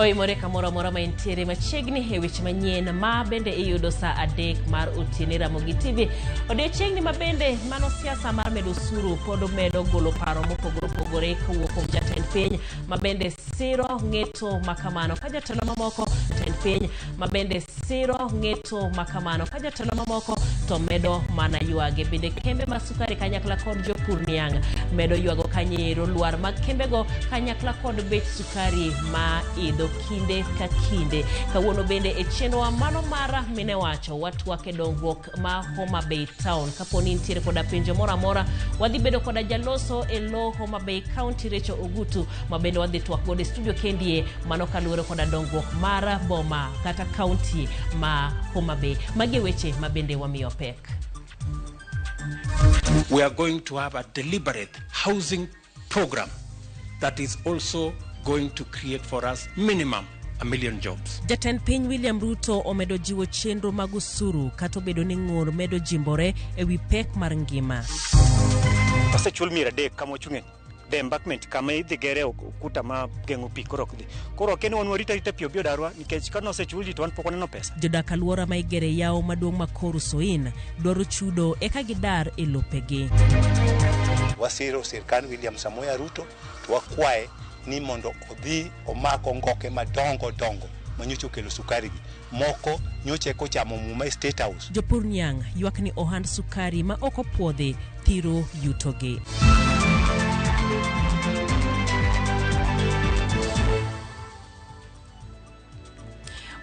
Oimore kamoro amora ma entiere machiegni e weche manyien ma bende iyudo saa 3 mar otieno Ramogi TV. Odiechiengni ma bende mano siasa mar medo osuru pod omedo golo paro mopogore opogore kowuok kuom jatend piny ma bende siro ng'eto ma kamano ka jotelo mamoko jatend piny ma bende siro ng'eto ma kamano ka jotelo mamoko to medo mana ywage. Bende kembe mag sukari kanyakla kod jopur niang' medo ywago kanyeero lwar mag kembego kanyakla kod bech sukari ma idho kinde ka kinde. Kawuono bende e chenrowa mano mar mine wacho watwak e dongruok ma Homa Bay Town. Kapo ni nitiere koda penjo moro amora, wadhi bedo koda jaloso e lo Homa Bay County Rachel Ogutu ma bende wadhi twak godo e studio kendie mano kaluwore koda dongruok mar boma kata county ma Homa Bay. Magi e weche ma bende wamiyo pek. We are going to have a deliberate housing program that is also going to create for us minimum 1 million jobs. Jatend piny William Ruto omedo jiwo chenro mag osuru kata obedo ni ng'ur medo jimbore e wi pek mar ngima. Osechul 300 kama ochung'e the embankment kama idhi gere ukuta ma geng'o pi koro ok dhi. Koro ok en wan warita arita pi obi odarwa nikech ka nosechul ji to wan pok waneno pesa. Jodak alwora ma igere yawo maduong' ma Koru Soin dwaro chudo eka gidar e lopegi. Wasiro sirkand William Samoei Ruto to wakwaye ni mondo odhi omak ongoke madongo dongo manyocha okelo sukari gi. Moko nyocha eka ochamo muma e State House. Jopur niang' ywak ni ohand sukari ma ok opuodhi thiro yutogi.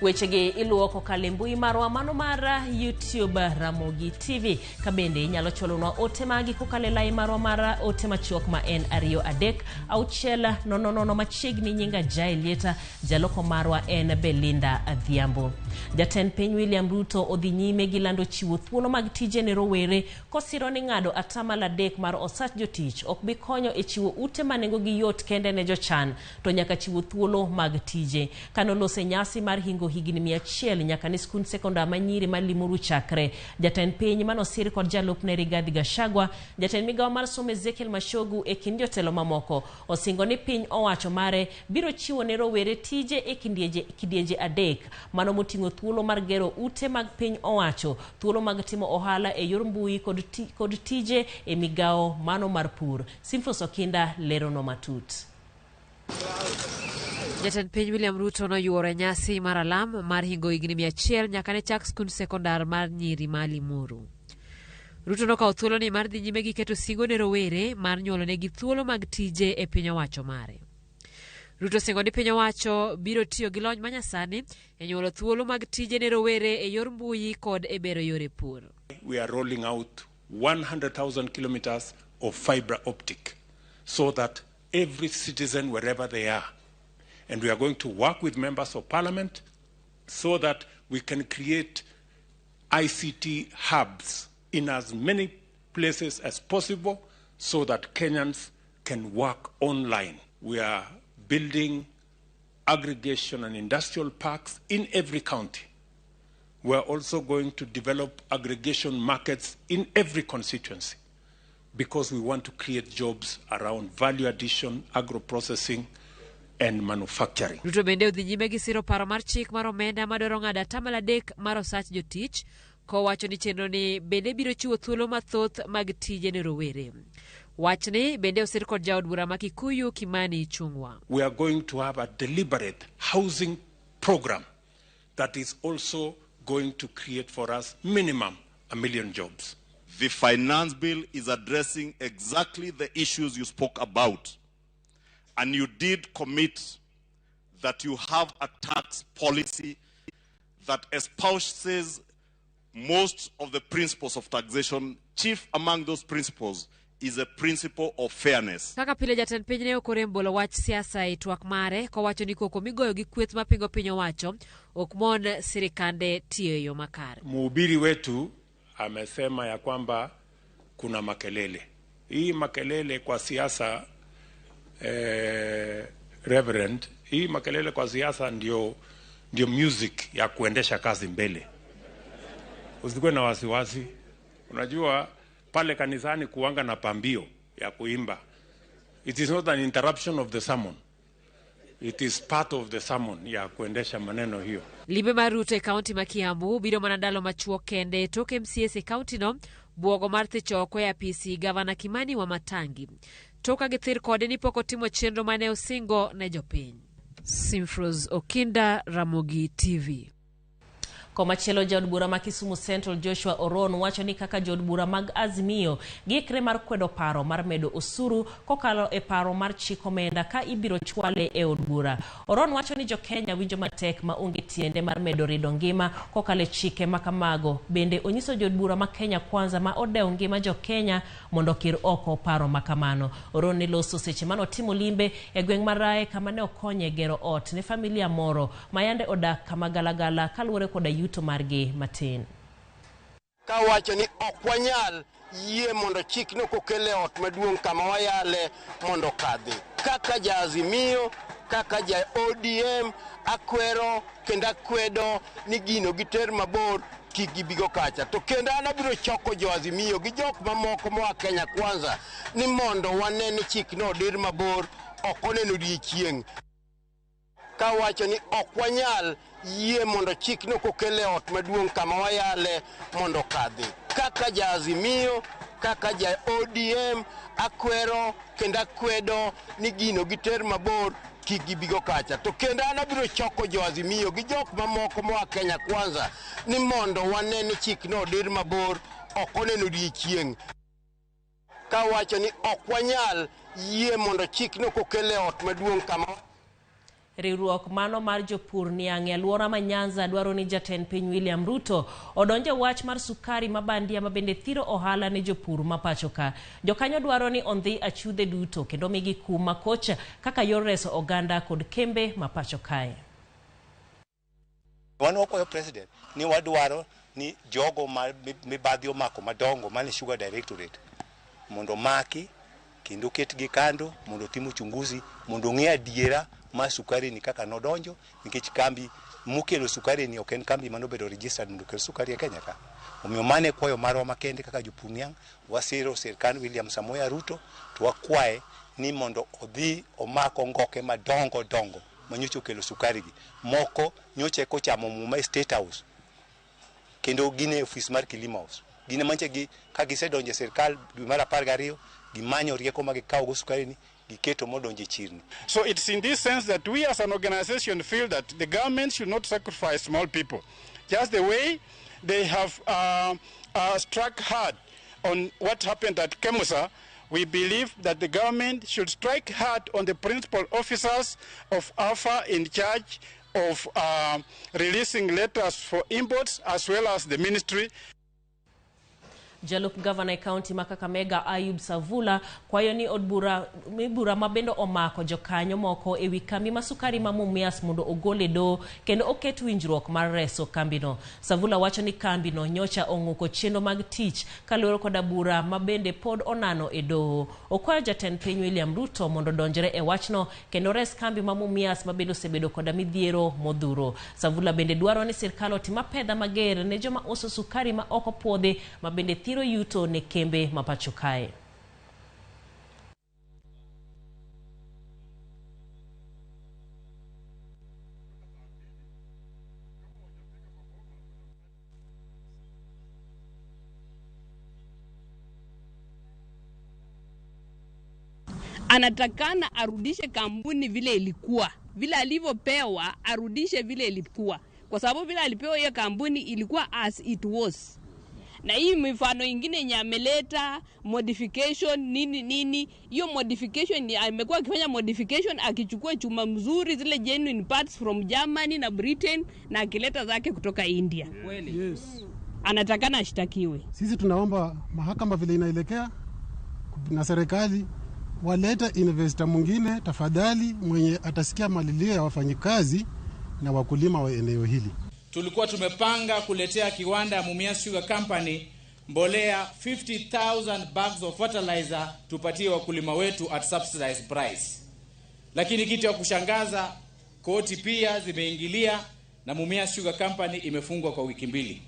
Wechegi iluwo kokalo e mbui marwa mano mar YouTube Ramogi TV. Ka bende inyalo chwalonwa ote magi kokalo e lai marwa mar ote machuok ma en 2 3 6 0 0 machiegni. Nyinga Jael Lieta, jaloko marwa en Belinda Adhiambo. Jatend piny William Ruto odhi nyime gi lando chiwo thuolo mag tije ne rowere kosiro ni ng'ado 3% mar osach jotich ok bi konyo e chiwo ute ma nengogi yot kende ne jochan to nyaka chiwo thuolo mag tije. Kanolose nyasi mar hingo higni 100 nyaka ne skund sekondar ma nyiri ma Limuru chakre. Jatend piny manosir kod jalupne Rigathi Gachagua, jatend migawo mar somo Ezekiel Machogu e kind jotelo mamoko osingo ni piny owacho mare biro chiwo ne rowere tije e kidienje 3 mano moting'o thuolo mar gero ute mag piny owacho, thuolo mag timo ohala e yor mbui kod tije e migawo mano mar pur. Simfos Okinda lerono matut. Jatend piny William Ruto noyuoro e nyasi mar alam mar hingo higni 100 nyaka ne chak skund sekondar mar nyiri ma Limuru. Ruto nokawo thuoloni mar dhi nyime gi keto singo ne rowere mar nyuolonegi thuolo mag tije e piny owacho mare. Ruto osingo ni piny owacho biro tiyo gi lony manyasani e nyuolo thuolo mag tije ne rowere e yor mbui kod e bero yore pur. We are rolling out 100,000 kilometers of fiber optic so that every citizen wherever they are. And we are going to work with members of parliament so that we can create ICT hubs in as many places as possible so that Kenyans can work online. We are building aggregation and industrial parks in every county. We are also going to develop aggregation markets in every constituency because we want to create jobs around value addition, agro-processing, and manufacturing. Ruto bende odhi nyime gi siro paro mar chik mar omenda madwaro ng'ado 3% mar osach jotich, kowacho ni chenro ni bende biro chiwo thuolo mathoth mag tije ne rowere. Wachni bende osir kod jaod bura ma Kikuyu Kimani Ichung'wa. We are going to have a deliberate housing program that is also going to create for us minimum 1 million jobs. The finance bill is addressing exactly the issues you spoke about. And you did commit that you have a tax policy that espouses most of the principles of taxation. Chief among those principles is a principle of fairness. Kaka pile jatend piny ne ok orem bolo wach siasa e twak mare kowacho ni koko migoyo gi kweth mapingo piny owacho ok mon sirikande tiyo e yo makare. Mhubiri wetu amesema ya kwamba kuna makelele. Hii makelele kwa siasa, Reverend, hii makelele kwa siasa ndio music ya kuendesha kazi mbele. Usikuwe na wasiwasi. Unajua pale kanisani kuanga na pambio ya kuimba. It is not an interruption of the sermon. It is part of the sermon ya kuendesha maneno hiyo. Limbe mar Ruto e kaunti ma Kiambu biro mana ndalo machuok kende tok MCAs e kauntino buogo mar thicho oko e apisi gavana Kimani Wamatangi. Tok ka githir kode ni pok otimo chenro mane osingo ne jopiny. Simfros Okinda, Ramogi TV. Komachielo, jaod bura ma Kisumu Central Joshua Oron wacho ni kaka jood bura mag Azimio giikre mar kwedo paro mar medo osuru kokalo e paro mar chik omenda ka ibiro chwale e od bura. Oron wacho ni jo-Kenya winjo matek ma onge tiende mar medo rido ngima kokalo e chike ma kamago. Bende onyiso jood bura ma Kenya Kwanza ma odewo ngima jo-Kenya mondo okir oko paro ma kamano. Oron ne loso seche mane otimo limbe e gweng' ma Rae kama ne okonye gero ot ne familia moro ma yande odak kama galagala kaluwore koda yuto margi matin. Kawacho ni ok wanyal yie mondo chikno kokel e ot maduong' kama wayale mondo okadhi. Kaka ja Azimio, kaka ja ODM, akwero kendo akwedo ni gino giter mabor, kik gibigo kacha. To kendo an abiro choko jo Azimio gi jok mamoko moa Kenya Kwanza ni mondo wane ni chikno odir mabor, ok oneno odiechieng'. Kawacho ni ok wanyal yie mondo chikno kokel e ot maduong' kama wayale mondo okadhi. Kaka ja Azimio, kaka ja ODM, akwero kendo akwedo ni gino giter mabor, kik gibigo kacha. To kendo an abiro choko jo Azimio gi jok mamoko moa Kenya Kwanza ni mondo wane ni chikno odir mabor, ok oneno odiechieng'. Kawacho ni ok wanyal yie mondo chikno kokel e ot maduong' kama Riwruok mano mar jopur niang' e alwora ma Nyanza dwaro ni jatend piny William Ruto odonje wach mar sukari ma bandia ma bende thiro ohala ne jopur ma pacho ka. Jokanyo dwaro ni ondhi achudhe duto kendo migi kum makocha kaka yor reso oganda kod kembe ma pacho kae. Wan wakwayo president ni wadwaro ni jogo ma mibadhi omako madongo mane Sugar Directorate mondo omaki kendo ketgi kando mondo otim uchunguzi mondo ong'e adiera mar sukari ni kaka nodonjo, nikech kambi mokelo sukari ni ok en kambi manobedo registered mondo okel sukari e Kenya ka. Omiyo mano e kwayo marwa makende kaka jopur niang', wasiro sirkand William Samoei Ruto to wakwaye ni mondo odhi omak ongoke madongo dongo manyocha okelo sukari gi. Moko nyocha eka ochamo muma e State House kendo gin e ofis mar Kilima House. Gin manche gi ka gisedonjo e sirkal dwe mar 12 gimanyo rieko ma gikawo go sukari ni giketo modonjo e chirni. So it's in this sense that we as an organization feel that the government should not sacrifice small people. Just the way they have struck hard on what happened at Kemusa, we believe that the government should strike hard on the principal officers of AFA in charge of releasing letters for imports as well as the ministry. Jalup gavana e kaunti ma Kakamega Ayub Savula kwayo ni od bura bura ma bende omako jokanyo moko ewi kambi ma sukari ma Mumias mondo ogol e doho kendo oket winjruok mar reso kambino. Savula wacho ni kambino nyocha ong'uko chenro mag tich kaluwore koda bura ma bende pod onano e doho. Okwayo jatend piny William Ruto mondo odonjre e wachno kendo res kambi ma Mumias ma bende osebedo koda midhiero modhuro. Savula bende dwaro ni sirkal otim apedha mager ne joma uso sukari ma ok opuodhi ma bende thiro yuto ne kembe ma pacho kae. Anatakana arudishe kampuni vile ilikuwa, vile alivyopewa arudishe vile ilikuwa, kwa sababu vile alipewa hiyo kampuni ilikuwa as it was. Na hii mifano ingine yenye ameleta modification nini nini, hiyo modification ni amekuwa akifanya modification akichukua chuma mzuri zile genuine parts from Germany na Britain na akileta zake kutoka India. Yes. Anatakana ashtakiwe. Sisi tunaomba mahakama vile inaelekea na serikali walete investor mwingine tafadhali, mwenye atasikia malilio ya wafanyikazi na wakulima wa eneo hili. Tulikuwa tumepanga kuletea kiwanda ya Mumias Sugar Company mbolea 50,000 bags of fertilizer tupatie wakulima wetu at subsidized price. Lakini kitu ya kushangaza, koti pia zimeingilia na Mumias Sugar Company imefungwa kwa wiki mbili.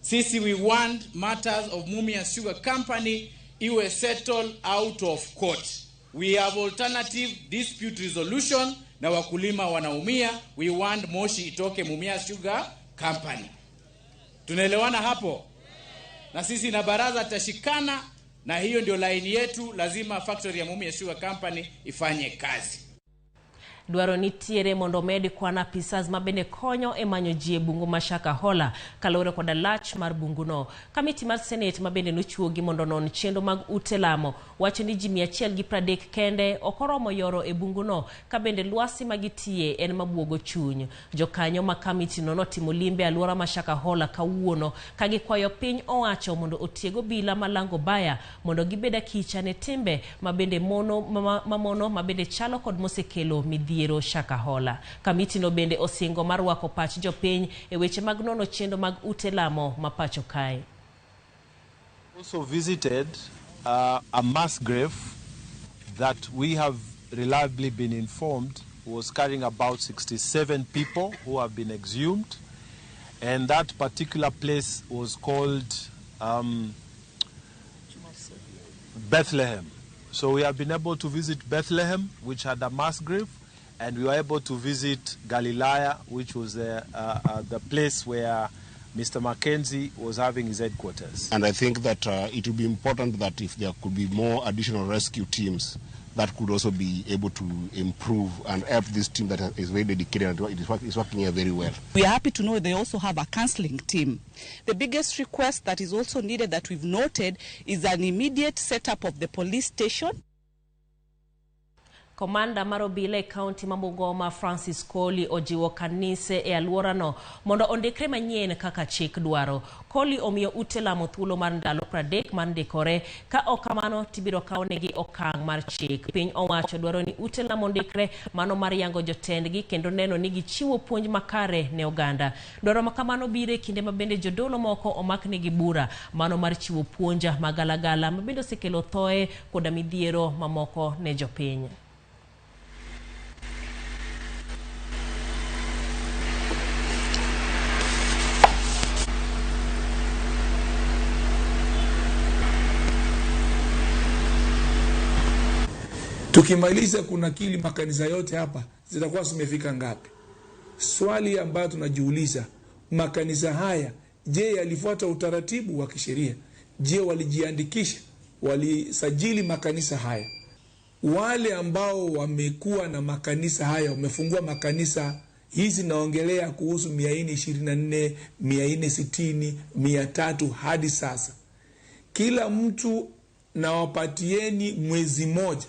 Sisi we want matters of Mumias Sugar Company iwe settle out of court. We have alternative dispute resolution na wakulima wanaumia. We want moshi itoke Mumias Sugar Company. Tunaelewana hapo? Na sisi na baraza tutashikana, na hiyo ndio laini yetu. Lazima factory ya Mumias Sugar Company ifanye kazi. Dwaro nitiere mondo omed kwan apisas mabende konyo e manyo ji e bungu ma Shakahola kaluwore koda lach mar bunguno. Kamiti mar Senate mabende nochuogi mondo onon chenro mag ute lamo wacho ni ji 130 kende ok oromo yoro e bunguno ka bende lwasi magitiye en mabuogo chuny. Jokanyo ma kamiti no notimo limbe e alwora ma Shakahola kawuono ka gikwayo piny owacho mondo otieg obila malango baya mondo gibed akicha ne timbe mabende mono mamono mabende chalo kod mosekelo midhiero Shakahola. Kamiti no bende osingo mar rwako pach jopiny e weche mag nono chenro mag ute lamo ma pacho kae. Also visited a mass grave that we have reliably been informed was carrying about 67 people who have been exhumed, and that particular place was called Bethlehem. So we have been able to visit Bethlehem, which had a mass grave, and we were able to visit Galilea, which was the place where Mr. Mackenzie was having his headquarters. And I think that it would be important that if there could be more additional rescue teams that could also be able to improve and help this team that is very dedicated and is working here very well. We are happy to know they also have a counseling team. The biggest request that is also needed that we've noted is an immediate setup of the police station. Komanda mar obila e kaunti ma Bungoma Francis Koli ojiwo kanise e alworano mondo ondikre manyien kaka chik dwaro. Koli omiyo ute lamo thuolo mar ndalo 30 mar ndikore, ka ok kamano tibiro kawnegi okang' mar chik. Piny owacho dwaro ni ute lamo ondikre mano mar yango jotendgi kendo neno ni gichiwo puonj makare ne oganda. Dwaro ma kamano biro e kinde ma bende jodolo moko omaknegi bura mano mar chiwo puonj magalagala ma bende osekelo thoe koda midhiero mamoko ne jopiny. Tukimaliza kunakili makanisa yote hapa zitakuwa zimefika ngapi? Swali ambayo tunajiuliza, makanisa haya je, yalifuata utaratibu wa kisheria? Je, walijiandikisha? Walisajili makanisa haya? Wale ambao wamekuwa na makanisa haya, wamefungua makanisa hizi, naongelea kuhusu 424, 460, 300 hadi sasa. Kila mtu nawapatieni mwezi moja.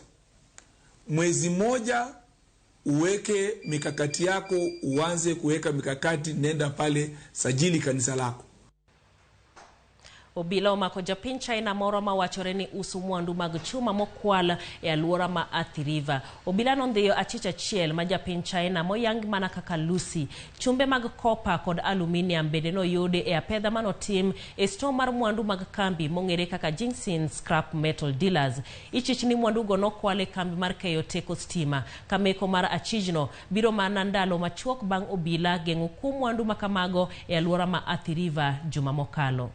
Mwezi moja uweke mikakati yako, uanze kuweka mikakati, nenda pale sajili kanisa lako. Obila omako japiny China moro mawachore ni uso mwandu mag chuma mokwal e alwora ma Athi River. Obila nondhiyo achich achiel ma japiny China moyang mana kaka Lucy. Chumbe mag kopa kod aluminium bende noyudi e apedha manotim e store mar mwandu mag kambi mong'ere kaka Jinxin Scrap Metal Dealers. Ichich ni mwandugo nokwal e kambi mar keyo teko stima. Kameko mar achijno biro mana ndalo machuok bang' obila geng'o kuo mwandu makamago e alwora ma Athi River juma mokalo.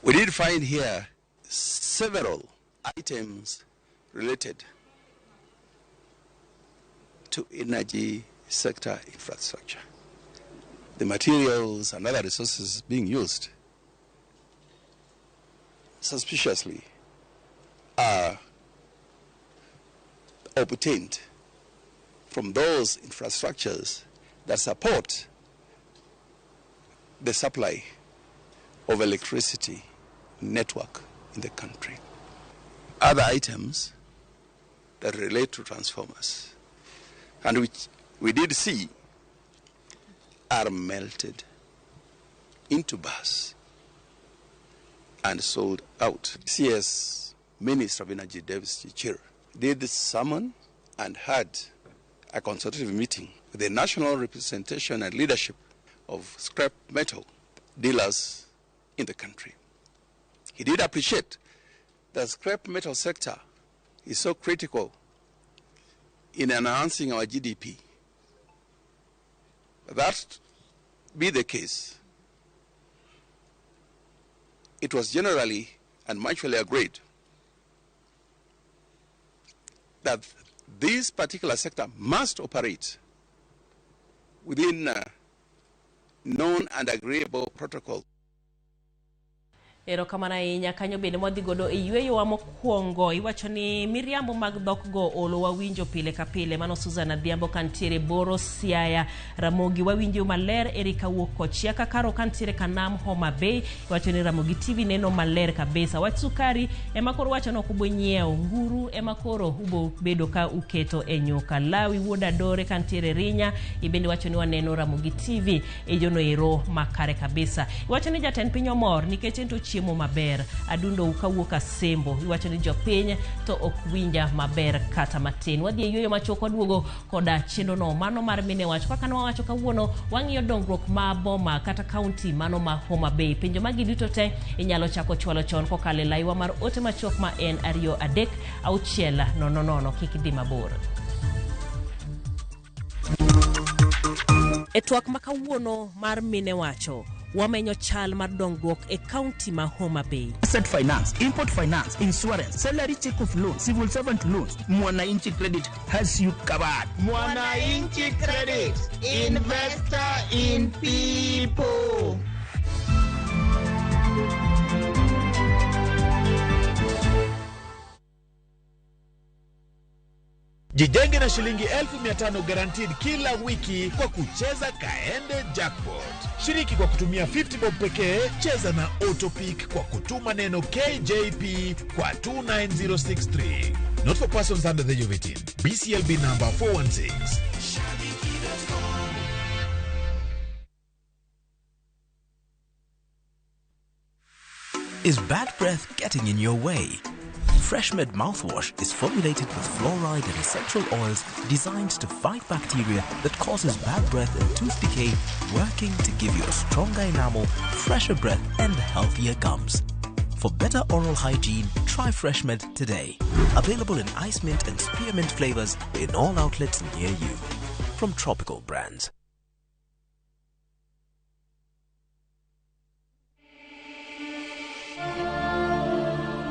We did find here several items related to energy sector infrastructure. The materials and other resources being used suspiciously are obtained from those infrastructures that support the supply of electricity network in the country. Other items that relate to transformers, and which we did see are melted into bars and sold out. CS Minister of Energy Davis Chirchir did summon and had a consultative meeting with the national representation and leadership of scrap metal dealers in the country. He did appreciate that scrap metal sector is so critical in enhancing our GDP. That be the case, it was generally and mutually agreed that this particular sector must operate within known and agreeable protocol. Erokamano ahinya kanyo bende mwadhi godo e yweyowa mokwongo. Iwacho ni miriambo mag dhok go olo wawinjo pile ka pile. Mano Susan Adhiambo kantiere Boro, Siaya. Ramogi wawinjo maler. Erika wuok Kochia Kakaro kantiere Kanam, Homa Bay. Iwacho ni Ramogi TV neno maler kabisa. Wach sukari ema koro wacho ni ok ubo nyiewo. Nguru ema koro ubo bedo ka uketo e nyuka. Lawi wuod Adore kantiere Rinya. Ibende wacho ni waneno Ramogi TV e yono ero makare kabisa. Iwacho ni jatend piny omor nikech en to chiemo maber. Adundo kawuok Asembo. Iwacho ni jopiny to ok winja maber kata matin. Wadhi e yueyo machuok, waduogo koda chenro no mano mar mine wach. Kaka nwawacho kawuono, wang'iyo dongruok ma boma kata kaunti mano ma Homa Bay. Penjo magi duto te inyalo chako chwalo chon kokalo e laiwa mar ote machuok ma en 2 3 6 0 0. Kik idhi mabor. E twak ma kawuono mar mine wacho, wamenyo chal mar dongruok e kaunti ma Homa Bay. Asset finance, import finance, insurance, salary check of loan, civil servant loans. Mwananchi Credit has you covered. Mwananchi Credit, investor in people. Jijenge na shilingi 1500 guaranteed kila wiki kwa kucheza Kaende Jackpot. Shiriki kwa kutumia 50 bob pekee, cheza na Autopick kwa kutuma neno KJP kwa 29063. Not for persons under the age of 18. BCLB number 416. Is bad breath getting in your way? FreshMed mouthwash is formulated with fluoride and essential oils designed to fight bacteria that causes bad breath and tooth decay, working to give you a stronger enamel, fresher breath, and healthier gums. For better oral hygiene, try FreshMed today. Available in ice mint and spearmint flavors in all outlets near you. From Tropical Brands.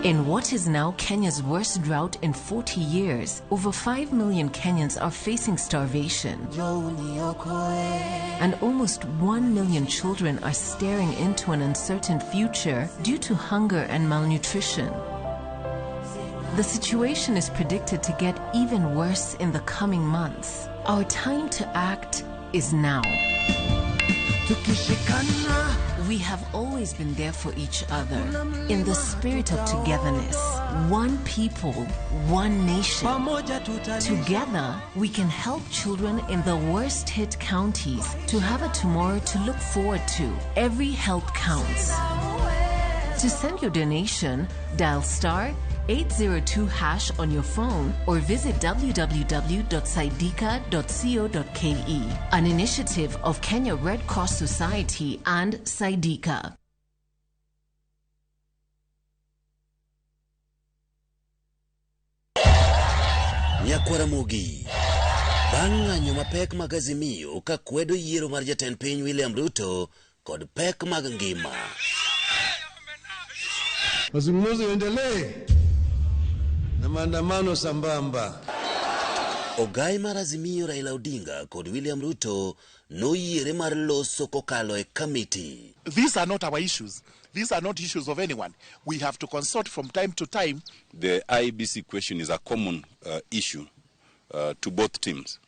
In what is now Kenya's worst drought in 40 years, over 5 million Kenyans are facing starvation. And almost 1 million children are staring into an uncertain future due to hunger and malnutrition. The situation is predicted to get even worse in the coming months. Our time to act is now. We have always been there for each other in the spirit of togetherness. One people, one nation. Together, we can help children in the worst hit counties to have a tomorrow to look forward to. Every help counts. To send your donation, dial star 802 hash on your phone or visit www.saidika.co.ke. An initiative of Kenya Red Cross Society and Saidika. Nyakwaramogi. Bang' ng'anyo mapek mag Azimio ka kwedo yiero mar jatend piny William Ruto kod pek mag ngima. Mazungumzo yaendelee na maandamano sambamba. Ogai mar Azimio Raila Odinga kod William Ruto noyiere mar loso kokalo e kamiti. These are not our issues. These are not issues of anyone. We have to consult from time to time. The IEBC question is a common issue to both teams.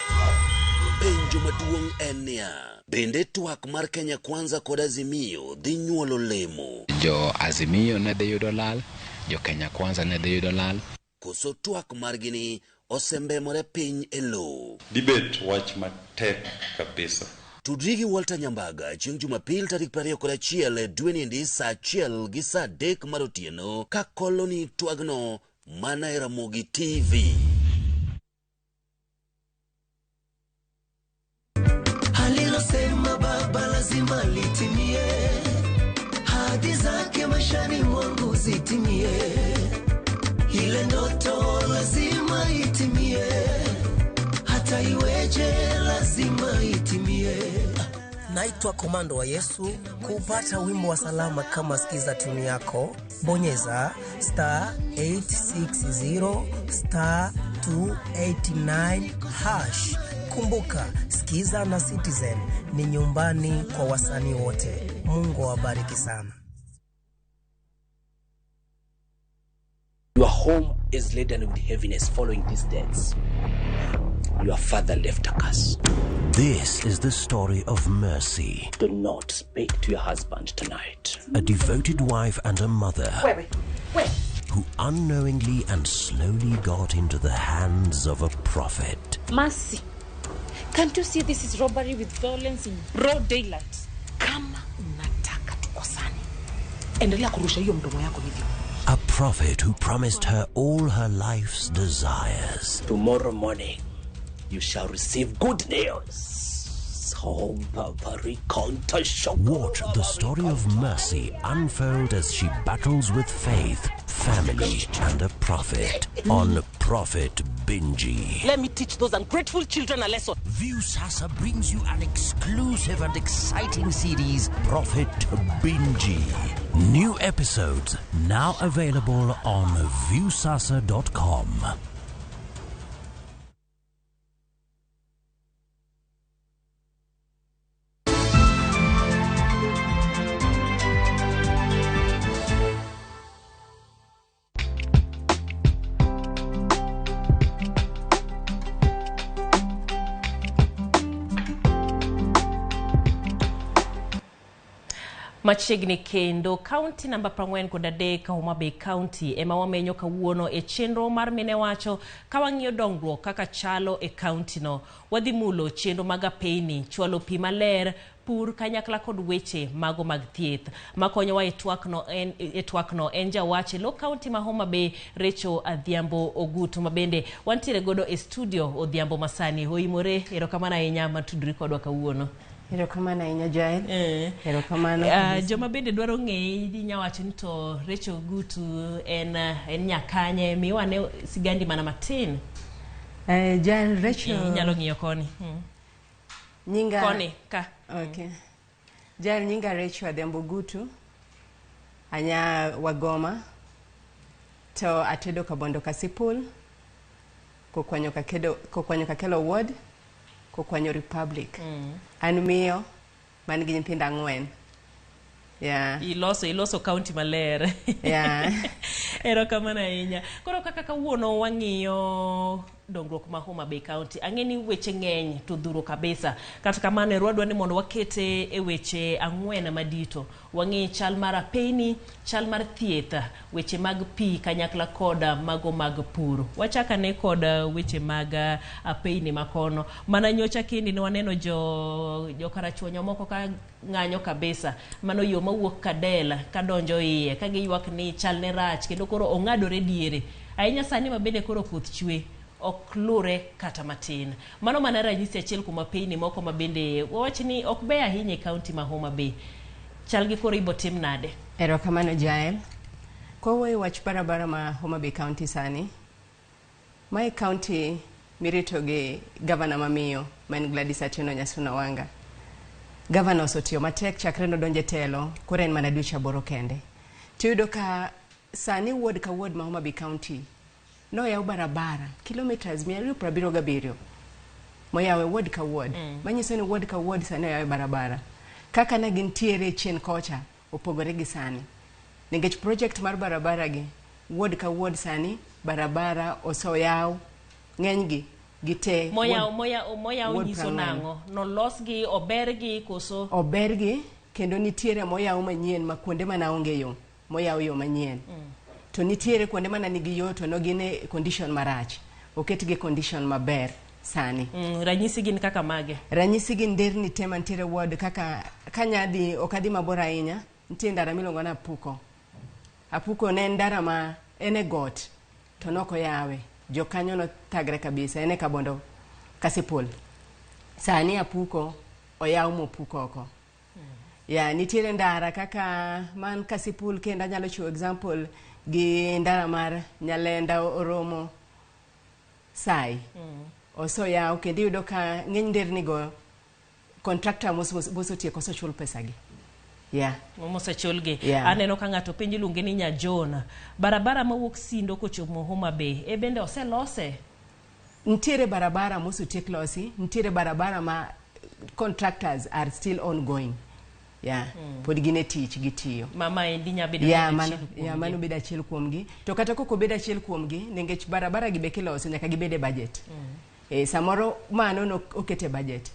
Penjo maduong' en niya, bende twak mar Kenya Kwanza kod Azimio dhi nyuolo lemo? Jo Azimio ne dhi yudo lal, jo Kenya Kwanza ne dhi yudo lal. Koso twak margi ni osembemore piny e lowo? Debate wach matek kabisa. Tudri gi Walter Nyambaga chieng' Jumapil tarik 21 dweniendi saa 1 gi saa 3 mar otieno ka koloni twagno mana e Ramogi TV. Alilosema baba lazima litimie, hadi zake maishani mwangu zitimie, ile ndoto lazima itimie, hata iweje lazima itimie. Naitwa Komando wa Yesu. Kupata wimbo wa salama kama sikiza tuni yako, bonyeza star 860 star 289 hash. Kumbuka, sikiza na Citizen ni nyumbani kwa wasanii wote. Mungu awabariki sana. Your home is laden with heaviness following these deaths. Your father left a curse. This is the story of Mercy. Do not speak to your husband tonight. A devoted wife and a mother Wait, wait. who unknowingly and slowly got into the hands of a prophet. Mercy, can't you see this is robbery with violence in broad daylight? Kama unataka tukosane, endelea kurusha hiyo mdomo yako hivyo. A prophet who promised her all her life's desires. Tomorrow morning, you shall receive good news. Watch the story of Mercy unfold as she battles with faith, family, and a prophet on Prophet Binji. Let me teach those ungrateful children a lesson. Viusasa brings you an exclusive and exciting series, Prophet Binji. New episodes now available on viusasa.com. Machiegni kendo kaunti namba 43 Homa Bay County ema wamenyo kawuono e chenro mar mine wacho ka wang'iyo dongruok kaka chalo e kaunti no. Wadhi mulo chenro mag apeyni, chwalo pi maler, pur kanyakla kod weche mago mag thieth. Makonyowa e twakno en jawach e lo kaunti ma Homa Bay Rachel Adhiambo Ogutu, ma bende wantiere godo e studio Odhiambo masani. Oimore, erokamano ahinya matudri kodwa kawuono. Erokamano ahinya Jael. Erokamano. Joma bende dwaro ng'eyi inya wacho ni to Rachel Ogutu en nyakanye, miwa ne sigandi mana matin. Jael, Rachel inyalo ng'iyo koni. Nyinga koni ka. Okay. Jael, nyinga Rachel Adhiambo Ogutu. Anya Wagoma. To atedo Kabondo Kasipul. Kokwanyo Kakelo Ward. Kokwanyo Republic. An miyo man gi nyithindo 4. Yeah. Iloso county maler. Yeah. Erokamano ahinya. Koro kaka kawuono wang'iyo dongruok ma Homa Bay County, ang'e ni weche ng'eny to dhuro kabisa. Kata kamano wadwa ni mondo wakete e weche 4 madito. Wang'i chal mar apeyni, chal mar thieth, weche mag pi kanyakla koda mago mag pur. Wachakane kod weche mag apeyni makono. Mana nyocha kendi ne waneno jo Karachuonyo moko ka ng'anyo kabisa. Mano yo mawuok Kadela kadonjo iye ka giywak ni chal ne rach kendo koro ong'adore diere. Ahinya sani ma bende koro koth chwe ok lure kata matin. Mano mana ranyisi achiel kuom apeyni moko ma bende wawach ni ok beyo ahinya e kaunti ma Homa Bay. Chal gi koro ibo tim nade? Erokamano Jael. Kowuoyo wach barabara ma Homa Bay County sani, mae county mirito gi gavana mamiyo ma en Gladys Atieno Nyasuna Wanga. Gavana osetiyo matek chakre nodonjo e telo, koro en mana dweche 8 kende. Tiyudo ka sani ward ka ward ma Homa Bay County noyaw barabara kilometers 277 moyawe ward ka ward. Manyiso ni ward ka ward sani oyawe barabara. Kaka ne gintiere chien kocha opogore gi sani. Nikech project mar barabara gi ward ka ward sani barabara oseyaw ng'enygi gite. Moyaw nyiso nang'o? Nolosgi, obergi koso? Obergi kendo nitiere moyaw manyien ma kuonde mana onge yo, moyaw yo manyien. To nitiere kuonde mana nigi yo to no gin e condition marach. Oketgi condition maber sani. Ranyisi gin kaka mage? Ranyisi gin nderni te mantiere ward kaka kanyadhi ok adhi mabor ahinya, nitie ndara miluongo ni Apuko. Apuko ne en ndara ma en e got to nokoyawe. Jokanyo nothagre kabisa, en e Kabondo Kasipul. Sani Apuko oyaw mopuk oko. Ya, nitiere ndara kaka man Kasipul kendo anyalo chiwo example gi ndara mar Nyalenda Oromo Sai. Oseyaw kendo iyudo ka ng'eny nderni go Contractor mosetieko osechul pesa gi. Yeah. Mosechulgi. Yeah. Aneno ka ng'ato penjo, iluonge ni Nyajona. Barabara mawuok Sindo kochomo Homa Bay, e bende oselose? Nitiere barabara mosetiek losi, nitiere barabara ma contractors are still ongoing. Yeah. Pod gin e tich, gitiyo. Mama endi nya bedo ni achiel kuomgi. Yeah, mano bedo achiel kuomgi. To kata kok obedo achiel kuomgi, nikech barabara gi be kiloso nyaka gibed e budget. Samoro mano nok oket e budget.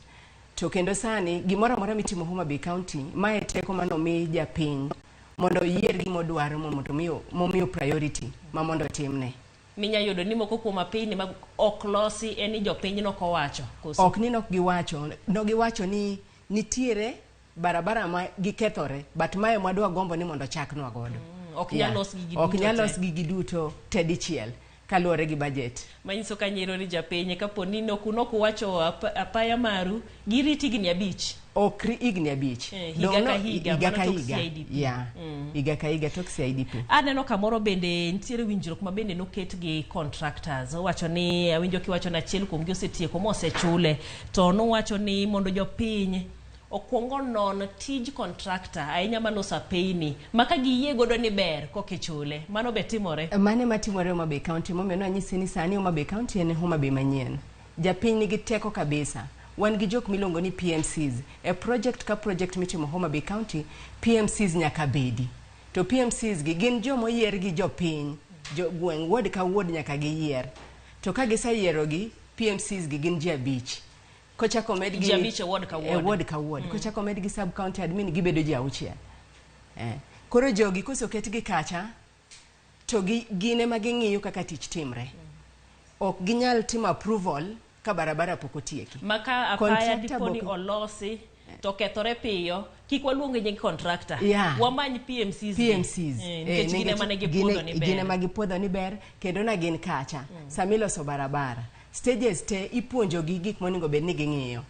To kendo sani gimoro amora mitimo Homa Bay County, mae teko manomi japiny mondo oyier gimodwaro mondo momiyo priority ma mondo otimne. Minya yudo ni moko kuom apeyni mag ok losi en ni jopiny nokowacho koso? Ok ni nok giwacho, no giwacho ni nitiere barabara ma gikethore, but mae mwadwa gombo ni mondo ochaknwa godo. Ok nyal los gigi Ok duto nyal te. los gigi duto te dichiel kaluwore gi budget. Manyiso ka nyero ni japiny kapo ni nokuwacho apaya maru girit higni 5. Ok higni 5. Higa Dong' ka higa, higa mano ka tok higa. CIDP. Yeah. Higa ka higa tok CIDP. Aneno kamoro bende nitiere winjruok ma bende noket gi contractors. Owacho ni, awinjo kiwacho ni achiel kuomgi osetieko mosechule, to nowacho ni mondo jopiny okwong onon tij contractor ahinya maloso apeyni ma ka giyie godo ni ber kokichule. Mano be timore? Mano ema timore Homa Bay County, momiyo nanyisi ni sani Homa Bay County en Homa Bay manyien. Japiny nigi teko kabisa. Wan gi jok miluongo ni PMCs. E project ka project mitimo Homa Bay County, PMCs nyaka bedi. To PMCs gi gin jomoyier gi jopiny, jo gweng', ward ka ward nyaka giyier. To ka giseyierogi, PMCs gi gin ji 5. Kochako med gi Ji 5 e ward ka E ward. ward ka ward. Kochako med gi sub county admin gibedo ji 6. Koro jogi kosoketgi kacha, to gin ema ging'iyo kaka tich timre. Ok ginyal timo approval ka barabara pok otieki. Maka apaya Contractor dipo ni olosi to kethore piyo, kik waluong nying contractor. Wamany PMCs. PMCs. Nikech gin ema ne gipuodho ni Gin ema ber. gipuodho ni ber, kendo na gin kacha. Sama iloso barabara, stages te ipuonjogi gik monego bed ni ging'iyo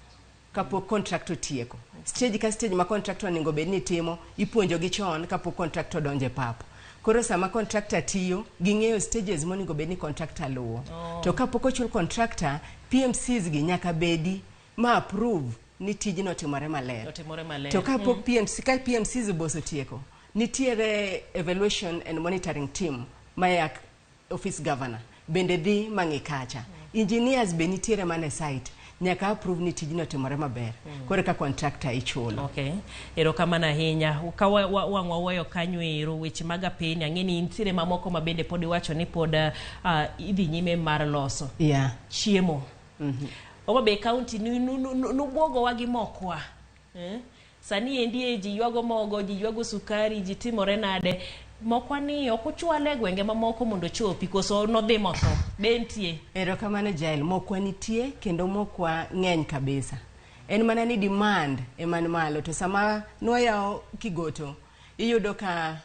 kapok contract otieko. Stage ka stage ma contractor onego bed ni timo, ipuonjogi chon kapok contractor odonjo e pap. Koro sama contractor tiyo, ging'eyo stages monego bed ni contractor luwo. To kapok ochul contractor, PMCs gi nyaka bedi ma approve ni tijno otimore maler. Otimore maler. To kapok PMC, ka PMCs bosotieko, nitiere evaluation and monitoring team maya office governor bende dhi mang'i kacha. Engineers be nitiere mana e site, nyaka approve ni tijno otimore maber. Koro ka contractor ichulo. Okay. Erokamano ahinya. Ka wang' waweyo kanyo ero weche mag apeyni, ang'e ni nitiere mamoko ma bende pod iwacho ni pod idhi nyime mar loso. Chiemo. Homa Bay County nubwogowa gi mokwa. Sani endi ji ywago mogo, ji ywago sukari, ji timore nade. Mokwa ni ok ochwale e gwenge mamoko mondo ochopi, koso nodhi motho. Be nitie? Erokamano Jael, mokwa nitie kendo mokwa ng'eny kabisa. En mana ni demand ema ni malo, to sama nwayawo Kigoto, iyudo ka